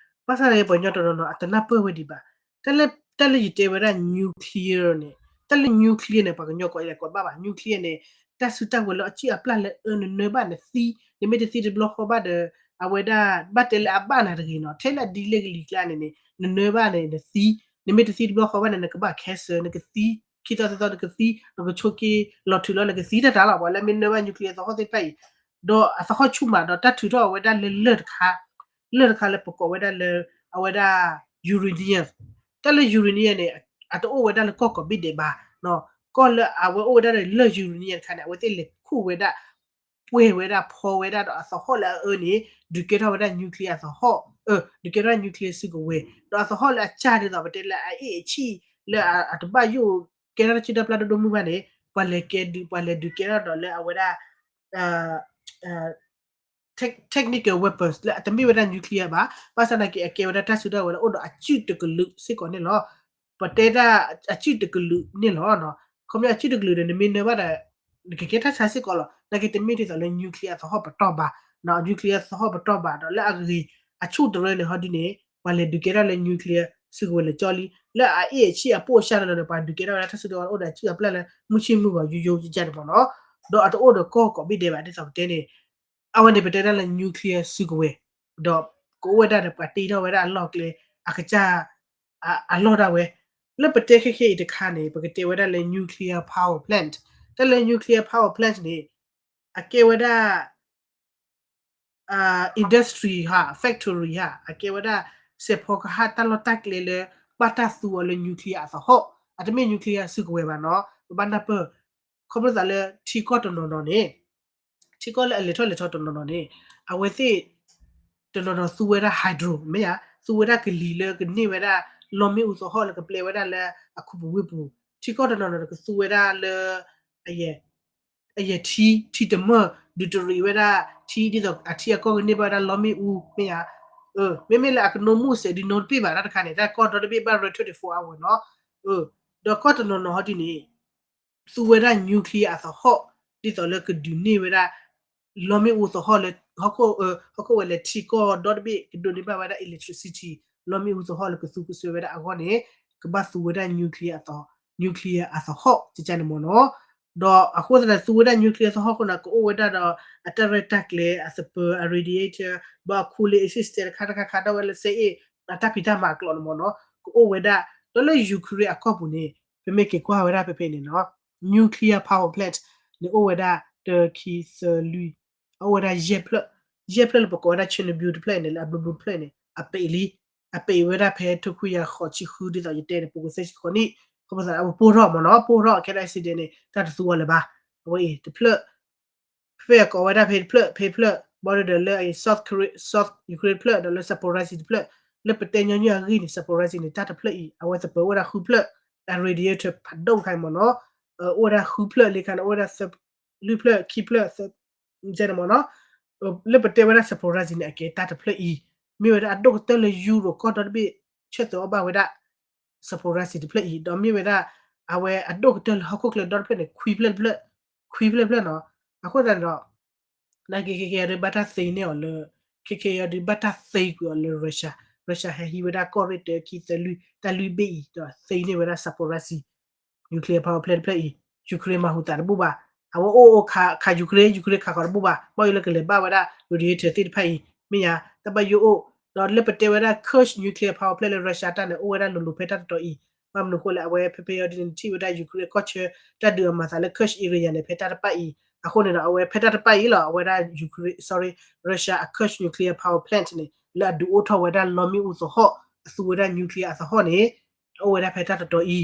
ဘၣ်ဆၣ်န့ၣ် ပှၤကညီတနီၤနီၤ အတနၢ်ပၢၢ်ဝဲဒံးဘၣ် တၢ်လၢ တၢ်လၢယတဲဝဲဒၣ် nuclear န့ၣ် တၢ်လၢ nuclear န့ၣ် ပှၤကညီကိးယလဲၤကိးဘၣ်ဘၣ် nuclear န့ၣ် တၢ်စုတၢ်ဝဲၤလၢအစုၣ်အပျၢ်လၢအၢ နနၢဘၣ်နသံ နမ့ၢ်တသံတဘျီဃီဘၣ်ဒီး အဝဲဒၣ် ဘၣ်တဲလၢအဘၣ်နၤတဂ့ၤနီၤ ထဲလၢအဒ်လဲၣ်ကလံၤကျါန့ၣ်န့ၣ် နနၢဘၣ်န့ၣ် နသံ နမ့ၢ်တသံတဘျီဃီဘၣ်န့ၣ် နကဘၣ် cancer နကသံ ခံသီသၢသီနကသံ နကဆိးက့ၤလီၤထုးလီၤ နကသံတၢ်တၢ်လီၤ ပှၤလၢမ့ၢ်နၢဘၣ် nuclear သဟီၣ်သ့ၣ်တဖၣ်အံၤ ဒီးအသဟီၣ်ဆူၣ်မးဒီးတၢ်ထုးထီၣ်အဝဲဒၣ်လၢလၢၢ်တခါ လၢၢ်တခါလၢပကိးဝဲဒၣ်လၢ အဝဲဒၣ် uranium တၢ်လၢ uranium န့ၣ် အတအိၣ်ဝဲဒၣ်လၢကီၢ်ကိးဘ့ၣ်ဒဲးဘၣ် ကီၢ်လၢအဝဲအိၣ်ဝဲဒၣ်လၢ uranium တခါန့ၣ် အဝဲသ့ၣ်လဲၤခူၣ်ဝဲဒၣ် ပှဲၤဝဲဒၣ်ဖီဝဲဒၣ်ဒီးအသဟီၣ်လၢအအၢန့ၣ် ဒုးကဲထီၣ်ဝဲဒၣ် nuclear အသဟီၣ် ဒုးကဲထီၣ် nuclear စုကဝဲၤ ဒီးအသဟီၣ်လၢအစၢ်ဒ်သိးပတဲလၢအအ့ၣ်အဆံၣ် လၢအတဘၣ်ယိၣ်ကဲထီၣ်တၢ်စုၣ်တၢ်ပျၢ်ဒိၣ်ဒိၣ်မုၢ်မုၢ်ဘၣ်န့ၣ် ပှၤလဲၤကဲဒုး ပှၤလဲၤဒုးကဲထီၣ်ဒီးလၢအဝဲဒၣ် tech- technical weapons လၢအတမ့ၢ်ဝဲဒၣ် nuclear ဘၣ် ဘၣ်ဆၣ်သနာ်က့ အကဲဝဲဒၣ်တၢ်စုတၢ်ဝဲၤလၢအိၣ်ဒီးအစုၣ်တကလုာ်စ့ၢ်ကီးန့ၣ်လီၤ. ပတဲဒၣ်အစုၣ်တကလုာ်န့ၣ်လီၤ. ခီဖျိအစုၣ်တကလုာ်န့ၣ် နမ့ၢ်နၢဘၣ်ဒီး နကကဲတၢ်ဆါစ့ၢ်ကီးလီၤ. နာ်က့တမ့ၢ်ဒ်သိးလၢ nuclear အသဟီၣ်ပတီၢ်ဘၣ်, nuclear သဟီၣ်ပတီၢ်ဘၣ်ဒီးလၢအဂ့ၤ အဆူၣ်တရၢန့ၣ် ဟီဒုန့ၣ် ပှၤလဲၤဒုးကဲထီၣ်လၢ nuclear စုကဝဲၤလၢာ်ကၠီလံ. လၢအအ့ၣ်အဆံၣ်အပိၢ်အစၢ်န့ၣ်လီၤန့ၣ် ပှၤဒုးကဲထီၣ်ဝဲဒၣ်တၢ်စုတၢ်ဝဲၤလၢအိၣ်ဒီးအစုၣ်အပျၢ်လၢမုၢ်ဆ့ၣ်မုၢ်ဂီၤယိယိယကန့ၣ်မ့ၢ်နီၤ. ဒီးအတအိၣ်ဒီးကီၢ်ကိးဘ့ၣ်ဒဲးဘၣ် ဒ်သိးပတဲန့ၣ် အဝဲန့ၣ်ပတဲဒၣ်လၢ nuclear စုကဝဲၤ, ဒီးကအိၣ်ဝဲဒၣ်ဒီးပှၤတ့ထီၣ်ဝဲဒၣ်အလီၢ်ကျဲ အကစၢ် အလီၢ်ဒၣ်ဝဲ. လၢပတဲခဲခဲအံၤတခါန့ၣ် ပကတဲဝဲဒၣ်လၢ nuclear power plant. တၢ်လၢ nuclear power plant န့ၣ် အကဲဝဲဒၣ် industry ဟါ factory ဟါ အကဲဝဲဒၣ် စဲးဖီကဟၣ်တၢ်လီၢ်တၢ်ကျဲလၢ ဘၣ်တၢ်သူအီၤလၢ nuclear အသဟီၣ်, အတမ့ၢ် nuclear စုကဝဲၤဘၣ်နီၤ. ပဘၣ်နၢ်ပၢၢ် ခီဖျိသးလၢထံကီၢ်တနီၤနီၤန့ၣ် ထံကီၢ်လၢအလဲၤထီၣ်လဲၤထီတနီၤနီၤန့ၣ် အဝဲသ့ၣ် တနီၤနီၤသူဝဲဒၣ် hydro မ့ၢ်ဧါ, သူဝဲဒၣ်ကလံၤလၢကန့ၢ်ဝဲဒၣ် လီမ့ၣ်အူသဟီၣ်လၢကပျဲဝဲဒၣ်လၢအခူပူၤဝ့ၢ်ပူၤ ထံကီၢ်တနီၤနီၤကသူဝဲဒၣ်လၢ အယဲၢ်ထံ ထံတမၢၢ် ဒုးတရံးဝဲဒၣ်ထံ ဒ်သိးအထံအကီၢ်ကန့ၢ်ဘၣ်ဝဲဒၣ်လီမ့ၣ်အူ မ့ၢ်ဧါ. မ့မ့ၢ်လၢအကနိးမူစဲးဒုးနိးတပ့ၢ်ဘၣ်တၢ်တခါန့ၣ် တၢ်ကီၢ်ဒီတဘ့ၣ်ဘၣ်ရၢ twenty-four hour နီၤ. ဒီးကီၢ်တနီၤနီၤဟီဒ်န့ၣ် သူဝဲဒၣ် nuclear အသဟီၣ် ဒ်သိးလၢကဒုးန့ၢ်ဝဲဒၣ် လီမ့ၣ်အူသဟီၣ်လၢ ဟီၣ်ခိၣ်ဝဲလဲၤထံကီၢ်ဒီတဘ့ၣ် ကဒိးန့ၢ်ဘၣ်ဝဲဒၣ် electricity လီမ့ၣ်အူသဟီၣ်လၢကသူကစွဲဝဲဒၣ်အဂီၢ်န့ၣ် ကဘၣ်သူဝဲဒၣ် nuclear အသ nuclear အသဟီၣ် ကကန့ၣ်မ့ၢ်နီၤ. ဒီးအဃိသတးန့ၣ် သူဝဲဒၣ် nuclear သဟီၣ်အဃိန့ၣ် ကအိၣ်ဝဲဒၣ်ဒီး အတၢ်ရဲၣ်တၢ်ကျဲၤ အသပၢၤ အ radiator ဘၣ် cooling system တခါတခါခါဒီးဝဲလၢစ့အ့ၣ် အတၢ်ဖံးတၢ်မၤအကျိၤန့ၣ်မ့ၢ်နီၤ ကအိၣ်ဝဲဒၣ် ဒီးလၢ Ukraine အကီၢ်ပူၤန့ၣ် ပမ့ၢ်က့ၤကွၢ်ဝဲဒၣ်ဖဲဖဲန့ၣ်နီၤ nuclear power plant န့ၣ်အိၣ်ဝဲဒၣ် တၢ ခံ သၢ လွံၢ် အအိၣ်ဝဲဒၣ်ယဲၢ်ဖျၢၣ်, ယဲၢ်ဖျၢၣ်လၢပကိးဝဲဒၣ် Chernobyl တဖျၢၣ်အံၤန့ၣ် လၢအဘျုးဘျုးတဖျၢၣ်အံၤန့ၣ် အပံးလံ, အပံးဝဲဒၣ်ဖဲထိခွံကယၤဃိးဆံဃု ဒ်သိးယတဲန့ၣ် ပူၤကွံာ်သၢဆံဃိးနံၣ်, အဃိသတး အဝဲပိၢ်ထီၣ်မ့ၢ်နီၤ, ပိၢ်ထီၣ် ခဲဒၣ် accident န့ၣ် တၢ်တသူအီၤလၢၤဘၣ်, အဝဲအံၤတဖျၢၣ် ဖဲအကိးဝဲဒၣ်ဖဲတဖျၢၣ် ဖဲတဖျၢၣ် ဘၣ်ဒီးလၢ South Korea, South Ukraine တဖျၢၣ် ဒီးလၢ Zaporizhzhia တဖျၢၣ်, လၢပတဲညီနုၢ်အဂ့ၢ်န့ၣ် Zaporizhzhia န့ၣ် တၢ်တဖျၢၣ်အံၤ အဝဲသပၢၤအိၣ်ဝဲဒၣ်ဃုဖျၢၣ်, အ radiator ဖးဒိၣ်တခါအံၤမ့ၢ်နီၤ, အိၣ်ဝဲဒၣ်ဃုဖျၢၣ်လံခါန့ၣ် အိၣ်ဝဲဒၣ်သၢ လွံၢ်ဖျၢၣ် ခံဖျၢၣ် သၢ န့ၣ်မ့ၢ်နီၤ, လၢပတဲဝဲဒၣ် Zaporizhzhia န့ၣ် အကဲတၢ်တဖျၢၣ်အံၤ, မ့ၢ်ဝဲဒၣ်အဒိၣ်ကတၢၢ်လၢ Europe ကီၢ်ဒီတဘ့ၣ် ဆၢသၢအီၣ်ဘၣ်ဝဲဒၣ် Zaporizhzhia တဖျၢၣ်အံၤ, ဒီးမ့ၢ်ဝဲဒၣ် အဝဲအဒိၣ်ကတၢၢ်လၢဟီၣ်ခိၣ်ချၢဒီတဖျၢၣ်န့ၣ် ခွံဖျၢၣ်တဖျၢၣ်, ခွံဖျၢၣ်တဖျၢၣ်နီၤ, အဃိသတးန့ၣ်ဒီး နာ်က့ ခဲကဲယီၤဒုးဘၣ်တၢ်သ့န့ၢ်အီၤလၢ, ခဲကဲယီၤဒုးဘၣ်တၢ်သ့ကွံာ်အီၤလၢ Russia, Russia ဟဲဟံးဝဲဒၣ်ကီၢ်ရ့ၣ်တၢ ခံ သၢ လွံၢ် တၢ်လွံၢ်ဘ့ၣ်အံၤ ဒီးသ့န့ၢ်ဝဲဒၣ် Zaporizhzhia nuclear power plant တဖျၢၣ်အံၤ, Ukraine မၤဟူးသးတဘူၣ်ဘၣ်, အဝဲအိၣ်အိၣ်ခး ခး Ukraine, Ukraine ခးဃီၤတဘူၣ်ဘၣ်, ဘၣ်ယိၣ်လၢကလဲၤဘၣ်ဝဲဒၣ် radiator သ့ၣ်တဖၣ်အံၤ, မ့ၢ်ယါ, တၢ်ဘၣ်ယိၣ်အိၣ်, ဒီးလၢပတဲဝဲဒၣ် Kursk nuclear power plant လၢ Russia တၢ်န့ၣ် အိၣ်ဝဲဒၣ်လိၤလိၤဖဲတၢ်တတီၤအံၤ, ဘၣ်မနုၤအဃိလဲၣ် အဝဲဖဲဖဲအံၤဒ်န့ၣ် ထံၣ်ဝဲဒၣ် Ukraine ကီၢ်ဆၢ တၢ်ဒုးအမၤသးလၢ Kursk area န့ၣ် ဖဲတၢ်တဖၣ်အံၤ, အဃိန့ၣ်ဒီး အဝဲဖဲတၢ်တဖၣ်အံၤလီၤ အဝဲဒၣ် Ukraine, sorry, Russia အ Kursk nuclear power plant န့ၣ် လၢအဒုးအိၣ်ထီၣ်ဝဲဒၣ်လီမ့ၣ်အူသဟီၣ်, အသူဝဲဒၣ် nuclear အသဟီၣ်န့ၣ် အိၣ်ဝဲဒၣ်ဖဲတၢ်တတီၤ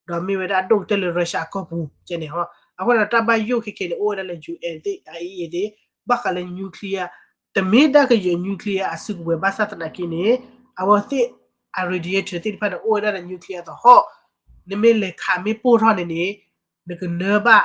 အံၤ, ဒီးမ့ၢ်ဝဲဒၣ်အဒိၣ်ကတၢၢ်လၢ Russia အကီၢ်ပူၤကဲန့ၣ်ဟီ, အဃိန့ၣ်ဒီးတၢ်ဘၣ်ယိၣ်ခဲခဲန့ၣ် အိၣ်ဝဲဒၣ်လၢ UN သ့ၣ် IAEA သ့ၣ်, ဘၣ်ဃးလၢ nuclear, တမ့ၢ်ဒၣ်ကယဲၢ် nuclear အစုကဝဲၤဘၣ်ဆၣ်သနာ်က့န့ၣ်, အဝဲသ့ၣ်အ radiator သ့ၣ်တဖၣ်န့ၣ် အိၣ်ဝဲဒၣ်ဒီး nuclear သဟီၣ်, နမ့ၢ်လဲၤခးမ့ၢ်ပိၢ်ထီၣ်န့ၣ်န့ၣ်, နကနၢဘၣ်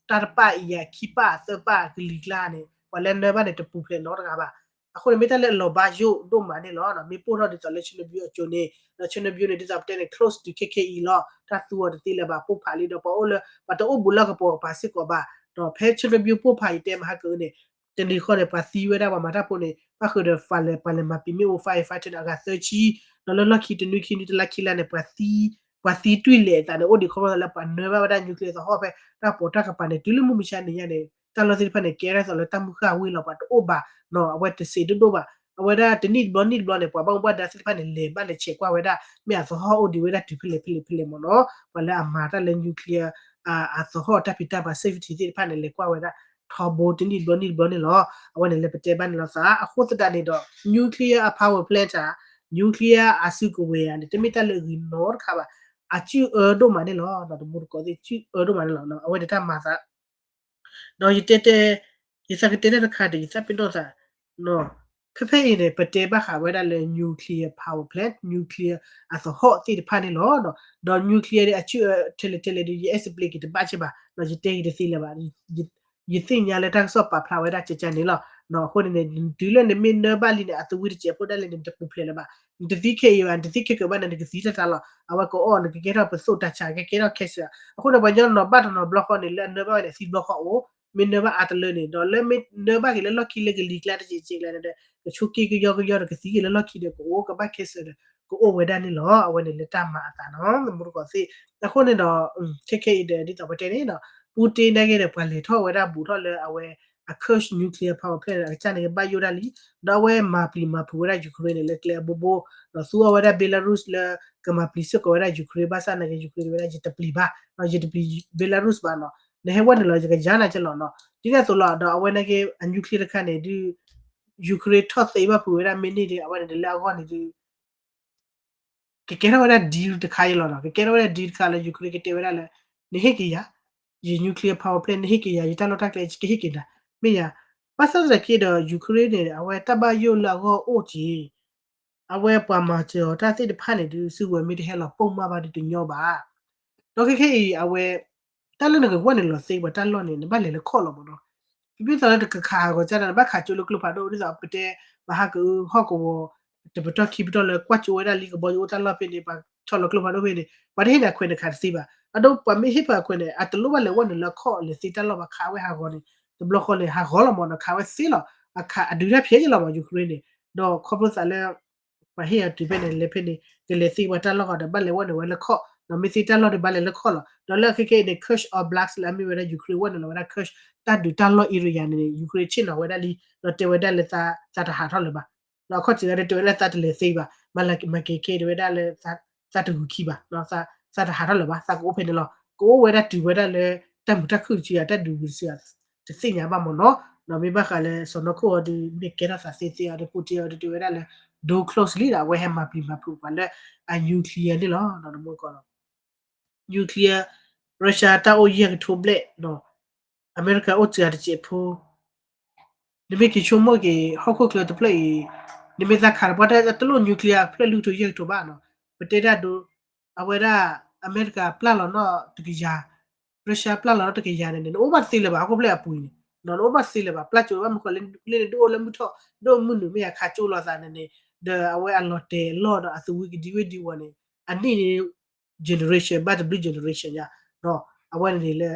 တၢ်တပၣ်အံၤယၤ ခံပၣ်သၢပၣ်ကလံၤကျါန့ၣ် ပှၤလၢနၢဘၣ်န့ၣ် တပူၤဖျဲးနီတဂၤဘၣ်. အဃိန့ၣ် မ့ၢ်တၢ်လၢအလီၤဘၣ်ယိၣ်ဒိၣ်မးန့ၣ်လီၤ. မ့ၢ်ပိၢ်ထီၣ်ဒ်သိးလၢ Chernobyl အစိၤန့ၣ်, ဒီး Chernobyl န့ၣ် ဒ်သိးပတဲန့ၣ် close တုၤခဲခဲအံၤလီၤ. တၢ်သူအီၤတသ့လၢၤဘၣ် ပိၢ်ဖးလံဒီး ပှၤအိၣ်လၢ ပှၤတအိၣ်ဘူးလၢကပိာ်ကပၤစ့ၢ်ကီးဘၣ်. ဒီးဖဲ Chernobyl ပိၢ်ဖးအံၤတဲမဟါကန့ၣ်, တနံၤဃီန့ၣ် ပှၤသံဝဲဒၣ်ပှၤမၤတၢ်ဖိန့ၣ် ဘၣ်ဃုာ်ဒီးပှၤလဲၤ ပှၤလဲၤမၤပျံၤမ့ၣ်အူ firefighter န့ၣ် အဂၤသၢဆံ, ဒီးလၢလီၢ်ခံတနွံခံနွံတလါခံလါန့ၣ် ပှၤသံတွံၢ်လဲၤအသးန့ၣ် အိၣ်ဒံးခီဖျိလၢပှၤနၢဘၣ်ဝဲဒၣ် nuclear သဟီၣ်ဖဲ တၢ်ပိာ်တၢ်ကပၤန့ၣ် တုၤလၢမုၢ်မဆါနံၤညါန့ၣ် တၢ်လီၢ်သ့ၣ်တဖၣ်န့ၣ် ကဲထီၣ်သိးလၢတၢ်မုၢ်ဃၢ်ဝ့ၢ်လီၤ ပှၤတအိၣ်ဘၣ်နီၤ အဝဲတစံးဒိၣ်ဒိၣ်ဘၣ်. အဝဲဒၣ်တနံၣ်တဘျီနံၣ်တဘျီန့ၣ် ပှၤဘၣ်မူဘၣ်ဒါသ့ၣ်တဖၣ်န့ၣ် လဲၤဘၣ်လဲၤဆဲးကွၢ်ဝဲဒၣ် မ့ၢ်အသဟီၣ်အိၣ်ဒံးဝဲဒၣ်တုၤဖဲလဲၣ်ဖဲလဲၣ်ဖဲလဲၣ်မ့ၢ်နီၤ ပှၤလၢအမၤတၢ်လၢ nuclear အသဟီၣ်တၢ်ဖံးတၢ်မၤ safety သ့ၣ်တဖၣ်န့ၣ် လဲၤကွၢ်ဝဲဒၣ် ထီဘိတနံၣ်တဘျီနံၣ်တဘျီန့ၣ်လီၤ. အဝဲန့ၣ်လၢပတဲဘၣ်န့ၣ်လီၤသး အဃိသတးန့ၣ်ဒီး nuclear အ power plant ဧါ nuclear အစုကဝဲၤဧါန့ၣ် တမ့ၢ်တၢ်လၢအဂ့ၤနီတခါဘၣ်. အစုအၢဒိၣ်မးန့ၣ်လီၤ. ဒီးတမူတကိးသ့ၣ် စုအၢဒိၣ်မးန့ၣ်လီၤ. အဝဲန့ၣ်တၢ်မၤသး ဒီးယတဲတဲ ယသးကတဲတၢ်တခါဒီး ယသးပ့ၤနီၣ်သး ဖဲဖဲအံၤန့ၣ် ပတဲဘၣ်ဃးဝဲဒၣ်လၢ nuclear power plant, nuclear အသဟီၣ်သ့ၣ်တဖၣ်န့ၣ်လီၤ. ဒီး nuclear ဒီး အစုအၢထဲလဲၣ်ထဲလဲၣ်ဒီး ယ explain က့ၤတဘၣ်က့ၤဘၣ်, ယတဲက့ၤတသ့လၢၤဘၣ်. ယသ့ၣ်ညါလၢတၢ်ကစီၣ်ပာ်ဖျါဝဲဒၣ်ကကန့ၣ်လီၤ. အဃိန့ၣ်န့ၣ် တုၤလၢနမ့ၢ်နၢဘၣ်လံန့ၣ် အသဝံတစဲးဖိဒၣ်လဲာ်န့ၣ် နတပူၤဖျဲးလၢၤဘၣ်. နတသံခဲအံၤဘၣ်, နတသံခဲကၢၤဘၣ်န့ၣ် နကသံတၢ်တၢ်လီၤ. အဝဲကအိၣ် နကကဲထီၣ်ပသိၣ်တၢ်ဆါ ကကဲထီၣ် cancer. အဃိန့ၣ် ပှၤကညီနီၤဘၣ်တနီၤဘျီဃီန့ၣ် လၢအနၢဘၣ်ဝဲန့ၣ် သံဘျီဃီအိၣ်, မ့ၢ်နၢဘၣ်အါတလၢန့ၣ် ဒီးလၢမ့ၢ်နၢဘၣ်က့ၤလၢလီၢ်ခံလၢကလံၤကျါတစဲးစဲးကျါန့ၣ်ဒီး ကဆိးက့ကယီကယီဒီး ကသံက့ၤလၢလီၢ်ခံဒီးကအိၣ် ကဘၣ် cancer ဒီး ကအိၣ်ဝဲဒၣ်န့ၣ်လီၤ. အဝဲန့ၣ်လၢတၢ်မၤအသးနီၤ မူတကိးသ့ၣ်. အဃိန့ၣ်ဒီး ခဲခဲအံၤဒီး ဒ်သိးပတဲန့ၣ်ဒီး Putin နာ်က့ဒီး ပှၤလဲၤထီၣ်ဝဲဒၣ်ဘူးထီၣ်လၢအဝဲ အ Kursk nuclear power plant န့ၣ် အကစၢ်န့ၣ်ကဘၣ်ယိၣ်ဒၣ်လံ. ဒီးအဝဲမၤပျံၤမၤဖုးဝဲဒၣ် Ukraine န့ၣ် လၢကျဲအဘိဘိ, ဒီးသူအီၤဝဲဒၣ် Belarus လၢကမၤပျံၤစ့ၢ်ကီးဝဲဒၣ် Ukraine ဘၣ်ဆၣ်နာ်က့ Ukraine န့ၣ်ဝဲဒၣ် ယတပျံၤဘၣ်, ယတပျံၤ Belarus ဘၣ်နီၤ, နဟဲဝဲန့ၣ်လီၤ ယကယၤနၤကဲလီၤနီၤ. ဒ်န့ၣ်အသိးလီၤ ဒီးအဝဲနာ်က့ အ nuclear တခါန့ၣ်ဒုး Ukraine ထီၣ်သ့ဘၣ်ဖုးဝဲဒၣ်မ့ၢ်န့ၢ်ဒီး အဝဲန့ၣ်ဒီးလၢအဂီၢ်န့ၣ်ဒုး ကကဲထီၣ်ဝဲဒၣ် deal တခါအံၤလီၤနီၤ. ကကဲထီၣ်ဝဲဒၣ် deal တခါလၢ Ukraine ကတဲဝဲဒၣ်လၢ နဟ့ၣ်က့ၤယၤ ယ nuclear power plant နဟ့ၣ်က့ၤယၤ ယတၢ်လီၢ်တၢ်ကျဲ ကဟ့ၣ်က့ၤနၤ မ့ၢ်ယၤ. ဘၣ်ဆၣ်သနာ်က့ဒီး Ukraine န့ၣ် အဝဲတၢ်ဘၣ်ယိၣ်လၢအဂီၢ်အိၣ်က့ၤ အဝဲပှၤမၤစၢၤအီၤတၢ်သ့ၣ်တဖၣ်န့ၣ်ဒုး စုကဝဲၤမ့ၢ်တဟဲလီၤပိာ်မၣ်ဘၣ်ဒီးတညီဘၣ်. ဒီးခဲခဲအံၤ အဝဲ တၢ်လၢနကဝဲနုာ်လီၤသ့ပှၤတၢ်လီၢ်န့ၣ် နဘၣ်လဲၤလၢ court လီၤမ့ၢ်နီၤ. ဖဲဖဲသိးလၢနကခးဟးဂီၤကၢ်န့ၣ် နဘၣ်ခးကၠိလၢကျိဖးဒိၣ် ဒ်သိးပတဲ ပဟးကၢအုဟီၣ်ကဝီၤ တပတီၢ်ခံပတီၢ်လၢကွၢ်ကၠိဝဲဒၣ်လံ ကဘီယူၤအိၣ်တၢ်လီၢ်ဖဲန့ၣ် ပှၤဆီၣ်လီၤကျိဖးဒိၣ်ဖဲန့ၣ် ပှၤတဟ့ၣ်နၤခွဲးနခးတသ့ဘၣ်. အဒိပှၤမ့ၢ်ဟ့ၣ်ပှၤခွဲးန့ၣ် အတလိၣ်ဘၣ်လဲၤဝဲနုာ်လၢ court လဲၤသ့တၢ်လီၢ်ဘၣ် ခးဝဲဟးဂီၤန့ၣ် တဘျီဃီန့ၣ် ဟးဂီၤလီၤမ့ၢ်နီၤ ခးဝဲသ့လီၤ အခးအဒုးတၢ်ဖျဲးယဲလီၤမ့ၢ် Ukraine န့ၣ် ဒီးခီဖျိသးလၢ ပှၤဟ့ၣ်အီၤတုၤဖဲန့ၣ် လဲၤဖဲန့ၣ် ကလဲၤသ့ပှၤတၢ်လီၢ်ဃီဒီး ဘၣ်လဲၤဝဲနုာ်ဝဲလၢ court နီၤ မ့ၢ်သ့တၢ်လီၢ်ဒီး ဘၣ်လဲၤလၢ court လီၤ. ဒီးလၢအခဲခဲအံၤန့ၣ် Kursk All Blacks လၢအမ့ၢ်ဝဲဒၣ် Ukraine ဝဲနုာ်လီၤဝဲဒၣ် Kursk တၢ်ဒုးတၢ်လီၢ် area န့ၣ်န့ၣ် Ukraine ဆ့ၣ်နီၤဝဲဒၣ်လံ ဒီးတဲဝဲဒၣ်လၢသးတဟးထီၣ်လၢၤဘၣ်. ဒီးအခီၣ်ထံးဂၤဒဲး တဲဝဲလၢသးတလဲၤသ့ဘၣ် မၤက့ၤခဲတဲဝဲဒၣ်လၢ သးတဂုာ်ခံဘၣ် သးတဟးထီၣ်လၢၤဘၣ် သးကအိၣ်ဖဲန့ၣ်လီၤ. ကအိၣ်ဝဲဒၣ်တုၤဝဲဒၣ်လၢ တၢ်မုာ်တၢ်ခုၣ်တစု တၢ်ဒုးဝံၤတစု တသ့ၣ်ညါဘၣ်မ့ၢ်နီၤ. ဒီးမ့ၢ်ဘၣ်ဃးလၢစီၤနီၢ်ခိၣ်အီၤဒုး မ့ၢ်ကဲထီၣ်သးသ့သ့အီၤဒီး Putin အီၤဒုးတဲဝဲဒၣ်လၢ door close လံဒီး အဝဲဟဲမၤပျံၤမၤဖုးပှၤလၢအ nuclear န့ၣ်လီၤ. ဒီးတမူကီးလီၤ nuclear Russia တၢ်အိၣ်ယဲၢ်ကထိဘျဲၣ်ဒီး အမဲရကၤအိၣ်စှၤတစဲးဖိ နမ့ၢ်က့ၤဆိကမိၣ်က့ၤ ဟီၣ်ခိၣ်ချၢတဖျၢၣ်အံၤ နမ့ၢ်သးခးတပှၢ်တၢၢ်တလိၣ် nuclear ဖျၢၣ်လွံၢ်ကထိယဲၢ်ကထိဘၣ်နီၤ. ပတဲတၢ်ဒိ အဝဲဒၣ် အမဲရကၤပျၢ်လီၤနီၣ်တကယၤ Russia ပျၢ်လီၤနီၣ်တကယၤန့ၣ်န့ၣ် နအိၣ်ဘၣ်တသ့လၢၤဘၣ် ဟီၣ်ခိၣ်ဖျၢၣ်အပူၤန့ၣ် နအိၣ်ဘၣ်တသ့လၢၤဘၣ် ပျၢ်ကၠိဘၣ်မုၢ်ဃီလၢန့ၣ် ဒ်အိၣ်လၢမုၢ်ထီၣ် ဒ်အိၣ်မုၢ်နုာ်မ့ၢ်ယၤ ခးကၠိလိာ်သးန့ၣ်န့ၣ် ဒီးအဝဲအလီၤတဲာ်အလီၢ်ဒီးအသူဝံကဒံဝ့ဒံဝီၤန့ၣ် အနံၣ်န့ၣ် generation ဘၣ်တဘျုး generation ညါ ဒီးအဝဲန့ၣ်န့ၣ်လၢ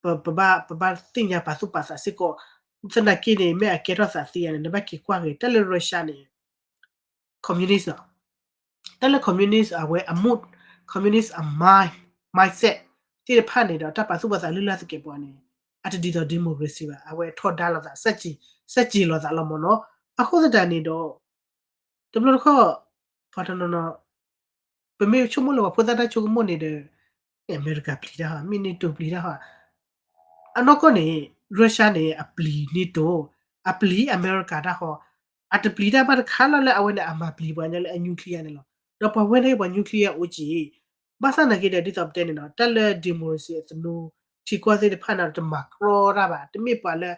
ပဘၣ် ပဘၣ်သ့ၣ်ညါပာ်သူၣ်ပာ်သးစ့ၢ်ကီး သနာ်က့န့ၣ် မ့ၢ်အကဲထီၣ်သးသ့ယၤန့ၣ် နဘၣ်က့ၤကွၢ်က့ၤ တၢ်လၢ Russia န့ၣ် communist လီၤ. တၢ်လၢ communist အဝဲအ mood, communist အ mind, mindset သ့ၣ်တဖၣ်န့ၣ်ဒီး တၢ်ပာ်သူၣ်ပာ်သးလၢလၢသကဲးပဝးန့ၣ် အတဒ်သိး democracy ဘၣ် အဝဲထီဒါလိာ်သး ဆန့်ကျင်လိာ်သးလီၤမ့ၢ်နီၤ. အဃိသတးန့ၣ်ဒီး တဘျီတခီၣ် ပှၤတနီၤနီၤ ပမ့ၢ်ဆိကမိၣ်လၢပှၤဖိသၣ်တၢ်ဆိကမိၣ်န့ၣ်ဒီး အမဲရကၤပျံၤတၢ်ဟီ မ့ၢ် NATO ပျံၤတၢ်ဟီ အနီၢ်ကီၢ်န့ၣ် Russia န့ၣ် အပျံၤ NATO အပျံၤအမဲရကၤတၢ်ဟီ အတပျံၤတၢ်ဘၣ်တခါလီၤလၢအဝဲန့ၣ် အမၤပျံၤပှၤညီလၢအ nuclear န့ၣ်လီၤ. ဒီးပှၤဝဲန့ၣ်ပှၤ nuclear အိၣ်က့ၤ ဘၣ်ဆၣ်သနာ်က့ဒီး ဒ်သိးပတဲန့ၣ်နီၤ တၢ်လၢ democracy အသနူ ထံကီၢ်သ့ၣ်တဖၣ်န့ၣ်ဒီး တမၤကြီတၢ်ဘၣ် တမ့ၢ်ပှၤလၢ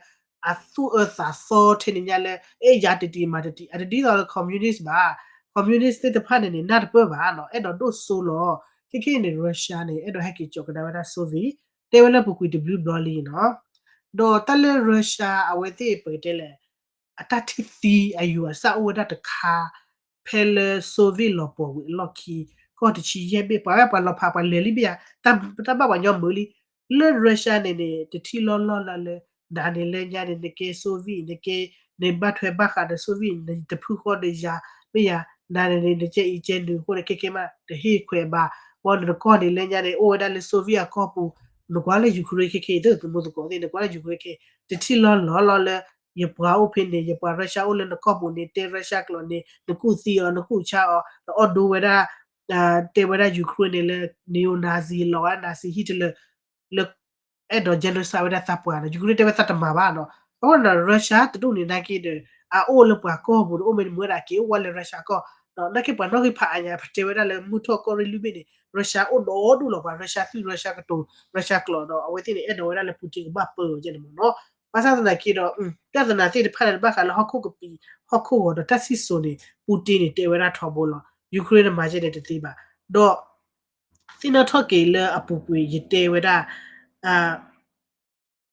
အသူၣ်အၢသးသီထဲန့ၣ်ညါလၢ အဲၣ်ယၤတတံၤမၤတတံၤ အတဒ်သိးလၢ communist ဘၣ်. communist သ့ၣ်တဖၣ်န့ၣ်န့ၣ် နၢ်တပၢၢ်ဘၣ်နီၤ အဲၣ်ဒိးဒိၣ်စိလီၤ. ခဲခဲအံၤန့ၣ် Russia န့ၣ် အဲၣ်ဒိးဟဲက့ၤကၠီၤကဒါဝဲဒၣ် Soviet တဲဝဲလၢပူၤကွံာ်တဘျုးဘျီလံနီၤ. ဒီးတၢ်လၢ Russia အဝဲသ့ၣ်ပကတဲလဲၣ် အတၢ်ထံၣ်သံအယူၤအစၢ်အိၣ်ဝဲဒၣ်တခါ ဖဲလၢ Soviet လီၤပှီၢ်ဝံၤအလီၢ်ခံ ကီၢ်တဆံယဲၢ်ဘ့ၣ် ပှၤဝဲပှၤလီၤဖးပှၤလဲၤလံဘ့ၣ်ဧါ တၢ်ဘၣ်ပှၤညီမုာ်လံ. လၢ Russia န့ၣ်န့ၣ် တထံၣ်လီၢ်လီၢ်လၢလၢ နၤန့ၣ်လၢညါန့ၣ် နကဲ Soviet နကဲ နဘၣ်ထွဲဘၣ်ဃးဒီး Soviet နတဖုဃီဒီးယၤ မ့ၢ်ယၤ နၤန့ၣ်န့ၣ် နကဲအံၤကဲနုာ်အဃိန့ၣ် ခဲခဲမး တဟ့ၣ်ခွဲးဘၣ် ဘၣ်နတကီၢ်န့ၣ်လၢညါန့ၣ် အိၣ်ဝဲဒၣ်လၢ Soviet အကီၢ်ပူၤ နကွၢ်လၢ Ukraine ခဲခဲအံၤ တသမူသကိးသ့ၣ် နကွၢ်လၢ Ukraine ခဲ တထံၣ်လီၢ်လီၢ်လီၢ်လၢ ယပှၤအိၣ်ဖဲန့ၣ် ယပှၤ Russia အိၣ်လၢနကီၢ်ပူၤန့ၣ် တဲ Russia ကျိာ်န့ၣ် နကူၣ်သံအီၤ နကူၣ်ဆါအီၤ နအီၣ်ဒိဝဲဒၣ် တဲဝဲဒၣ် Ukraine န့ၣ်လၢ neo-Nazi လီၤဝဲဒၣ် Nazi Hitler လၢ အဲၣ်ဒိး genocide ဝဲဒၣ်သးပှၢ်ဒီး Ukraine တဲဝဲသးတမၤဘၣ်နီၤ. အဃိန့ၣ်ဒီး Russia တဒူၣ်န့ၣ် နာ်က့ဒီး အအိၣ်လၢပှၤကီၢ်ပူၤဒီး အိၣ်မ့ၢ်တမူဝဲဒၣ်က့ၤ အိၣ်ဝဲလၢ Russia ကီၢ် နာ်က့ပှၤနီၣ်ဂံၢ်ဖးအါညါ ပတဲဝဲဒၣ်လၢမုၢ်ထီၣ်ကီၢ်ရ့ၣ်လွံၢ်ဘ့ၣ်န့ၣ် Russia အိၣ်ဒီဒူၣ်လီၤပှၤ Russia သွံၣ် Russia ကတိၤ Russia ကျိာ်ဒီး အဝဲသ့ၣ်န့ၣ် အဲၣ်ဒိးဝဲဒၣ်လၢ Putin ကဘၣ်ပၢအီၤကဲန့ၣ်မ့ၢ်နီၤ. ဘၣ်ဆၣ်သနာ်က့ဒီး ပြဿနာသ့ၣ်တဖၣ်လၢဘၣ်ဃးလၢဟီၣ်ခိၣ်ကပံာ် ဟီၣ်ခိၣ်ဂီၤဒီးတၢ်စံၣ်စိၤန့ၣ် Putin န့ၣ် တဲဝဲဒၣ်ထီဘိလီၤ. Ukraine န့ၣ်မၤကဲန့ၣ်တသ့ဘၣ်. ဒီး သ့ၣ်နီၣ်ထီၣ်က့ၤလၢအပူၤကွံာ် ယတဲဝဲဒၣ်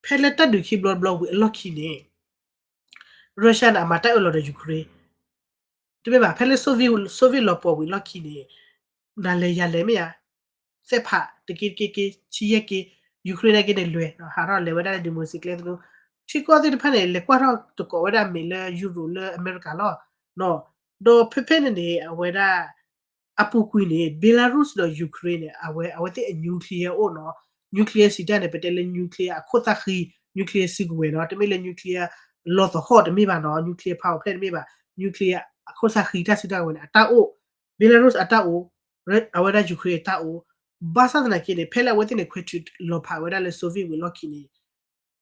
ဖဲလၢတၢ်ဒုးခံဘျီတဘျီဝံၤအလီၢ်ခံန့ၣ် Russia န့ၣ် အမၤတၢ်အၢၣ်လီၤဒီး Ukraine တမ့ၢ်ဘၣ် ဖဲလၢ Soviet Soviet လီၤပှီၢ်ဝံၤအလီၢ်ခံန့ၣ် နၤလဲၤယၤလဲၤမ့ၢ်ဧါ သဲးဖးတက့တက့က့ ဆံယဲၢ်က့ Ukraine နာ်က့န့ၣ်လွဲၤ ဟးထီၣ်လဲၤဝဲဒၣ်လၢ democracy ကျဲသနူ ထံကီၢ်သ့ၣ်တဖၣ်န့ၣ် လဲၤကွၢ်ထီၣ်တကိးဝဲဒၣ်မ့ၢ်လၢ Europe လၢအမဲရကၤလီၤ. ဒီးဖဲဖဲန့ၣ်န့ၣ် အဝဲဒၣ် အပူၤကွံာ်န့ၣ် Belarus ဒီး Ukraine န့ၣ် အဝဲ အဝဲသ့ၣ်အ nuclear အိၣ်နီၤ nuclear စံးတၢ်န့ၣ် ပတဲလၢ nuclear အခိၣ်သၣ်ဃံ nuclear စုကဝဲၤနီၤ တမ့ၢ်လၢ nuclear လီၤသဟီၣ်တမ့ၢ်ဘၣ်နီၤ nuclear power plant တမ့ၢ်ဘၣ် nuclear အခိၣ်သၣ်ဃံတၢ်စုတၢ်ကဝဲၤန့ၣ် အတၢ်အိၣ် Belarus အတၢ်အိၣ် အဝဲဒၣ် Ukraine အတၢ်အိၣ် ဘၣ်ဆၣ်သနာ်က့န့ၣ် ဖဲလၢအဝဲသ့ၣ်န့ၣ် ခွဲးထုးလီၤဖးဝဲဒၣ်လၢ Soviet ဝံၤအလီၢ်ခံန့ၣ်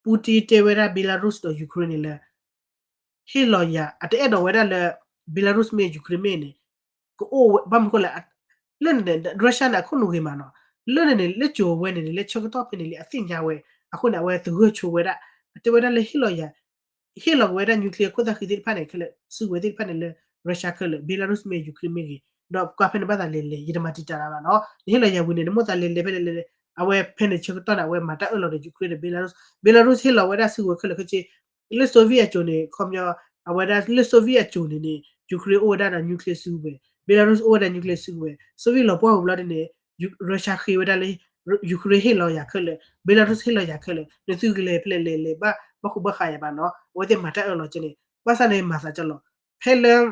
Putin တဲဝဲဒၣ် Belarus ဒီး Ukraine န့ၣ်လၢ ဟ့ၣ်လီၤယၤ အတအဲၣ်ဒိးဝဲဒၣ်လၢ Belarus မ့ၢ် Ukraine မ့ၢ်န့ၣ် ကအိၣ်ဝဲ ဘၣ်မနုၤဃိလဲၣ် လၢန့ၣ် Russia န့ၣ် အခိၣ်နူာ်ဂ့ၤမးနီၤ လၢန့ၣ်န့ၣ် လၢကၠိၤဝဲန့ၣ်န့ၣ် လၢဆၢကတီၢ်ဖဲန့ၣ်လံ အသ့ၣ်ညါဝဲ အဃိန့ၣ် အဝဲသဂၢၢ်ဆိဝဲဒၣ် အတဲဝဲဒၣ်လၢဟ့ၣ်လီၤယၤ ဟ့ၣ်လီၤက့ၤဝဲဒၣ် nuclear ခိၣ်သၣ်ဃံသ့ၣ်တဖၣ်န့ၣ် ခဲလၢာ် စုကဝဲၤသ့ၣ်တဖၣ်န့ၣ်လၢ Russia ခဲလၢာ် Belarus မ့ၢ် Ukraine မ့ၢ်ဂ့ၤ ဒီးကွၢ်ဖဲန့ၣ်ဘၣ်သးလဲၤလဲၤ ယတမၤတံာ်တာ်တၢ်ဘၣ်နီၤ နဟ့ၣ်လီၤယၤဝံၤန့ၣ် နမိၣ်သးလဲၤလဲၤဖဲလဲၣ်လဲၤလဲၤ အဝဲဖဲန့ၣ်ဆၢကတီၢ်န့ၣ် အဝဲမၤတၢ်အၢၣ်လီၤဒီး Ukraine ဒီး Belarus, Belarus ဟ့ၣ်လီၤဝဲဒၣ်စုကဝဲၤခဲလၢာ်ခဲဆ့ လၢ Soviet အစိၤန့ၣ် ခီပညီ အဝဲဒၣ်လၢ Soviet အစိၤန့ၣ်န့ၣ် Ukraine အိၣ်ဝဲဒၣ်ဒီး nuclear စုကဝဲၤ, Belarus အိၣ်ဝဲဒၣ် nuclear စုကဝဲၤ, Soviet လီၤပှီၢ်ဝံၤဘျီဒ်န့ၣ် Russia ဃ့ဝဲဒၣ်လၢ Ukraine ဟ့ၣ်လီၤယၤခဲလၢာ်, Belarus ဟ့ၣ်လီၤယၤခဲလၢာ်, နသုကလဲၤဖဲလဲၣ်လဲၤလဲၤဘၣ် ဘၣ်ဃူဘၣ်ဃးယၤဘၣ်နီၤ အဝဲသ့ၣ်မၤတၢ်အၢၣ်လီၤကဲန့ၣ် ဘၣ်ဆၣ်န့ၣ်မၤသးကလီၤ ဖဲလၢ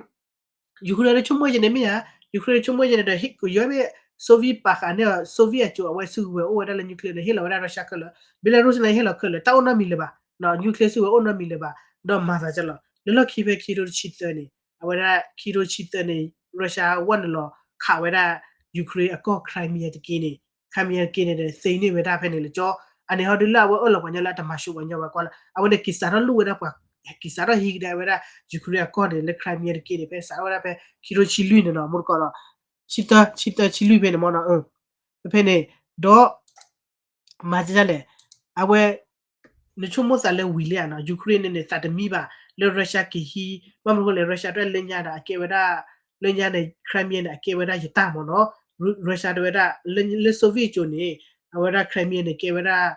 Ukraine ဆိကမိၣ်ကဲန့ၣ်မ့ၢ်ဧါ, Ukraine ဆိကမိၣ်ကဲန့ၣ်ဒီး ကယီမ့ၢ် Soviet ပာ်ဃာ်န့ၣ် Soviet အစိၤ အဝဲစုကဝဲၤအိၣ်ဝဲဒၣ်လၢ nuclear န့ၣ် ဟ့ၣ်လီၤဝဲဒၣ် Russia ခဲလၢာ်, Belarus န့ၣ် ဟ့ၣ်လီၤခဲလၢာ် တၢ်အိၣ်နီတမံၤလၢၤဘၣ်, nuclear စုကဝဲၤအိၣ်နီတမံၤလၢၤဘၣ်, ဒီးမၤသးကလီၤ လၢလီၢ်ခံဖဲခံကထိတဆံသၢန့ၣ် အဝဲဒၣ်ခံကထိတဆံသၢန့ၣ် Russia ဝဲနုာ်လီၤခးဝဲဒၣ် Ukraine အကီၢ် Crimea တက့ၢ်န့ၣ်, Crimea တက့ၢ်န့ၣ်ဒီး သ့န့ၢ်ဝဲဒၣ်ဖဲန့ၣ်လၢကၠီ, အန့ၣ်ဟီဒုလၢအဝဲအၢၣ်လီၤပှၤညီလၢအတမၤဆူၣ်ပှၤညီဘၣ်ကွၢ်လၢ အဝဲန့ၣ်က့ၤစးထီၣ်လူၢ်ဝဲဒၣ်ပှၤ က့ၤစးထီၣ်ဟံးကဒါဝဲဒၣ် Ukraine အကီၢ်န့ၣ် လၢ Crimea တက့ၢ်န့ၣ် ဖဲစးထီၣ်ဝဲဒၣ်ဖဲ ခံကထိတဆံလွံၢ်န့ၣ်နီၤ မ့ၢ်တကီးဒီး ဆံသၢဆံလွံၢ်ဖဲန့ၣ်မ့ၢ်နီၤ, ဖဲဖဲန့ၣ် ဒီး မၤဒ်လဲၣ်, အဝဲ နဆိကမိၣ်သးလၢဝံၤလံဧါနီၤ Ukraine န့ၣ်န့ၣ် သးတမံဘၣ် လၢ Russia က့ၤဟံး, ဘၣ်မနုၤအဃိလဲၣ် Russia တဝဲလၢညါဒီး အကဲဝဲဒၣ် လၢညါန့ၣ် Crimea န့ၣ် အကဲဝဲဒၣ်ယတၢ်မ့ၢ်နီၤ, Russia တဝဲဒၣ် လၢ Soviet အစိၤန့ၣ် အဝဲဒၣ် Crimea န့ၣ် ကဲဝဲဒၣ်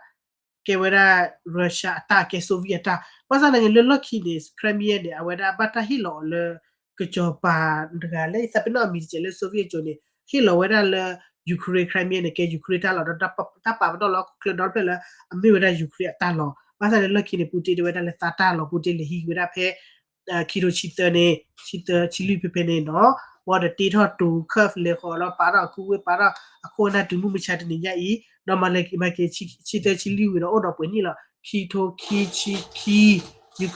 ကဲဝဲဒၣ် Russia အတၢ် ကဲ Soviet အတၢ်, ဘၣ်ဆၣ်သနာ်က့ လၢလီၢ်ခံန့ၣ် Crimea န့ၣ် အဝဲဒၣ်ဘၣ်တၢ်ဟ့ၣ်လီၤအီၤလၢ ကစီၤပၤတဂၤလၢ ယသးပ့ၤနီၣ်အမံၤတကဲးလၢ Soviet အစိၤန့ၣ် ဟ့ၣ်လီၤဝဲဒၣ်လၢ Ukraine Crimea န့ၣ် ကဲ Ukraine တၢ်လီၤ ဒီးတၢ်ပာ်ပနီၣ်လၢဟီၣ်ခိၣ်ချၢဒီဖျၢၣ်လၢ အမ့ၢ်ဝဲဒၣ် Ukraine အတၢ်လီၤ, ဘၣ်ဆၣ်န့ၣ်လၢလီၢ်ခံန့ၣ် Putin တဝဲဒၣ်လၢသးတၢ်လီၤ Putin လဲၤဟံးဝဲဒၣ်ဖဲ ခံကထိတဆံသၢန့ၣ် ဆံသၢဆံလွံၢ်ဖဲဖဲန့ၣ်နီၤ, ဝံၤဒီးတ့ထီၣ်တိၤ Kyiv လဲၤဃီၤလီၤ ပာ်ထီၣ်အကူဝ့ၢ် ပာ်ထီၣ်အခိၣ်အနၢ်တုၤမုၢ်မဆါတနံၤညါအံၤ, ဒီးမၤလဲၤမၤက့ၤ ဆံသၢဆံလွံၢ်ဝံၤဒီးအိၣ်ဒီးပှဲၤနံၣ်လီၤ ခံကထိခံဆံခံ,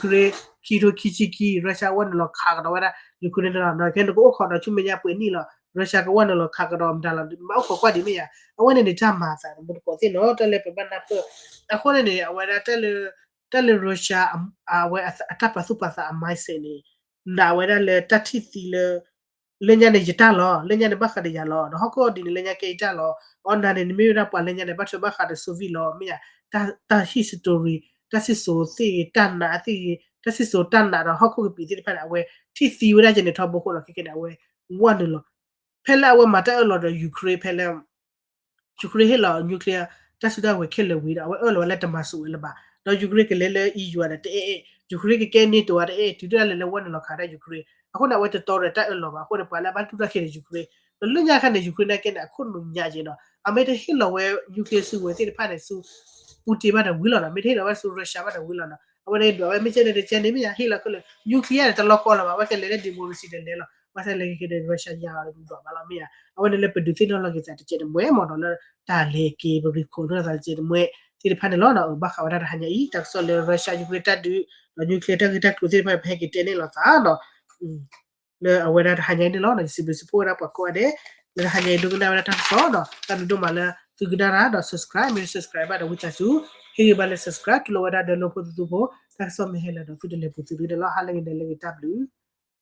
Ukraine ခံကထိခံဆံခံ Russia ဝဲနုာ်လီၤခးကဒီးဝဲဒၣ် Ukraine န့ၣ်လီၤ, ဒီးခဲန့ၣ်ကအိၣ်ခိးဒီးဆူမဲာ်ညါပှဲၤနံၣ်လီၤ Russia ကဝဲနုာ်လီၤခးကဒီးမတၤလီၤ မၤအိၣ်ခိးကွၢ်ဒံးမ့ၢ်ယါ, အဝဲန့ၣ်န့ၣ်တၢ်မၤအသးမူတကိးသ့ၣ်နီၤ တၢ်လၢပဘၣ်နၢ်ပၢၢ်, အဃိန့ၣ်န့ၣ် အဝဲဒၣ် တၢ်လၢ Russia အဝဲအတၢ်ပာ်သူၣ်ပာ်သးအ mindset န့ၣ် နာ်ဝဲဒၣ်လၢတၢ်ထံၣ်သံလၢ လၢညါန့ၣ်ယတၢ်လီၤ လၢညါန့ၣ်ဘၣ်ဃးဒီးယၤလီၤ ဒီးဟီၣ်ခိၣ်ဒ်န့ၣ်လၢညါကဲယတၢ်လီၤ, အီနၤန့ၣ် နမ့ၢ်ဝဲဒၣ်ပှၤလၢညါန့ၣ် ဘၣ်ထွဲဘၣ်ဃးဒီး Soviet လီၤ မ့ၢ်ယါ, တၢ် history တၢ်စံၣ်စိၤသ့ၣ်ဂ့ၤ တၢ်နာ်သ့ၣ်ဂ့ၤ တၢ်စံၣ်စိၤတၢ်နာ်ဒီးဟီၣ်ခိၣ်ကပံာ်သ့ၣ်တဖၣ်န့ၣ် အဝဲထံၣ်သံဝဲဒၣ်ကဲန့ၣ်ထီဘိအဃိဒီး ခဲကဲန့ၣ် အဝဲဝဲနုာ်လီၤ ဖဲလၢအဝဲမၤတၢ်အၢၣ်လီၤဒီး Ukraine ဖဲလၢ Ukraine ဟ့ၣ်လီၤ nuclear တၢ်စုတၢ်ဝဲၤခဲလၢာ်ဝံၤဒီး အဝဲအၢၣ်လီၤဝဲလၢတမၤစူၣ်ဝဲလၢၤဘၣ်, ဒီး Ukraine ကလဲၤလၢ E U ဒီးတအဲၣ်အဲၣ်, Ukraine ကကဲ NATO ဒီးတအဲၣ်အဲၣ် တုၤဒၣ်လဲာ်လၢဝဲနုာ်လီၤခးဒၣ် Ukraine, အဃိန့ၣ် အဝဲတတီဒီးတၢ်အၢၣ်လီၤဘၣ် အဃိန့ၣ် ပှၤလၢအဘၣ်တူၢ်တၢ်ခဲန့ၣ် Ukraine, ဒီးလၢညါခါန့ၣ် Ukraine နာ်က့န့ၣ် အခိၣ်နူာ်ညါက့နီၤ အမ့ၢ်တဟ့ၣ်လီၤဝဲ nuclear စုကဝဲၤသ့ၣ်တဖၣ်န့ၣ် ဆူ Putin ဘၣ်ဒီးဝံၤလီၤနီၤ မ့ၢ်တဟ့ၣ်လီၤဝဲဆူ Russia ဘၣ်ဒီးဝံၤလီၤနီၤ အဝဲန့ၣ်ဒွးဝဲမ့ၢ်ကဲန့ၣ်တကဲန့ၣ်မ့ၢ်ယါ ဟ့ၣ်လီၤခဲလၢာ် nuclear န့ၣ် တလီၤကီလီၤဘၣ် အဝဲကလဲၤလၢ democracy ဒီးလဲၤလီၤ ဘၣ်ဆၣ်လၢခဲကဲန့ၣ် Russia ယါအီၤဒီးဒွးဘၣ်လီၤမ့ၢ်ယါ အဝဲန့ၣ်လၢပဒုးသ့ၣ်နီၣ်လီၤက့ၤသးတကဲတမှဲမ့ၢ်နီၤ လၢတၢ်လဲၤက့ၤပရံးခိၣ်လၢသးတကဲတမှဲ သ့ၣ်တဖၣ်န့ၣ်လီၤနီၤ ဘၣ်ဃးဝဲဒၣ်တဟါညါအံၤ တၢ်ကစီၣ်လၢ Russia Ukraine တၢ်ဒုး ဒီး nuclear တၢ်ဂ့ၢ်တၢ်ကျိၤသ့ၣ်တဖၣ် ပဟဲက့ၤတဲန့ၢ်လိာ်သးနီၤ လၢအဝဲဒၣ်တဟါညါအံၤန့ၣ်လီၤ ယစံးဘျုးစံးဖှိၣ်ဝဲဒၣ်ပှၤကိးဂၤဒဲး လၢတဟါညါအံၤဒိကနၣ်ဝဲဒၣ်တၢ်ကစီၣ်ဒီး တၢ်ဘျုးဒိၣ်မးလၢသုကနၣ်တၢ်ဒီး subscribe မ့ၢ် subscribe ဘၣ်ဒီးဝံသးစူၤ ဟ့ၣ်ဂံၢ်ဘါလၢ subscribe တူၢ်လိာ်ဝဲဒၣ်ဒီးလိဖိသသူဖိ တၢ်ကစီၣ်မ့ၢ်ဟဲလီၤဒီးသုတလဲၤပူၤသုတဂ့ၤန့ၣ်လီၤ ဟါလၢအဂ့ၤန့ၣ်လၢအဂ့ၤတၢ်ဘျုး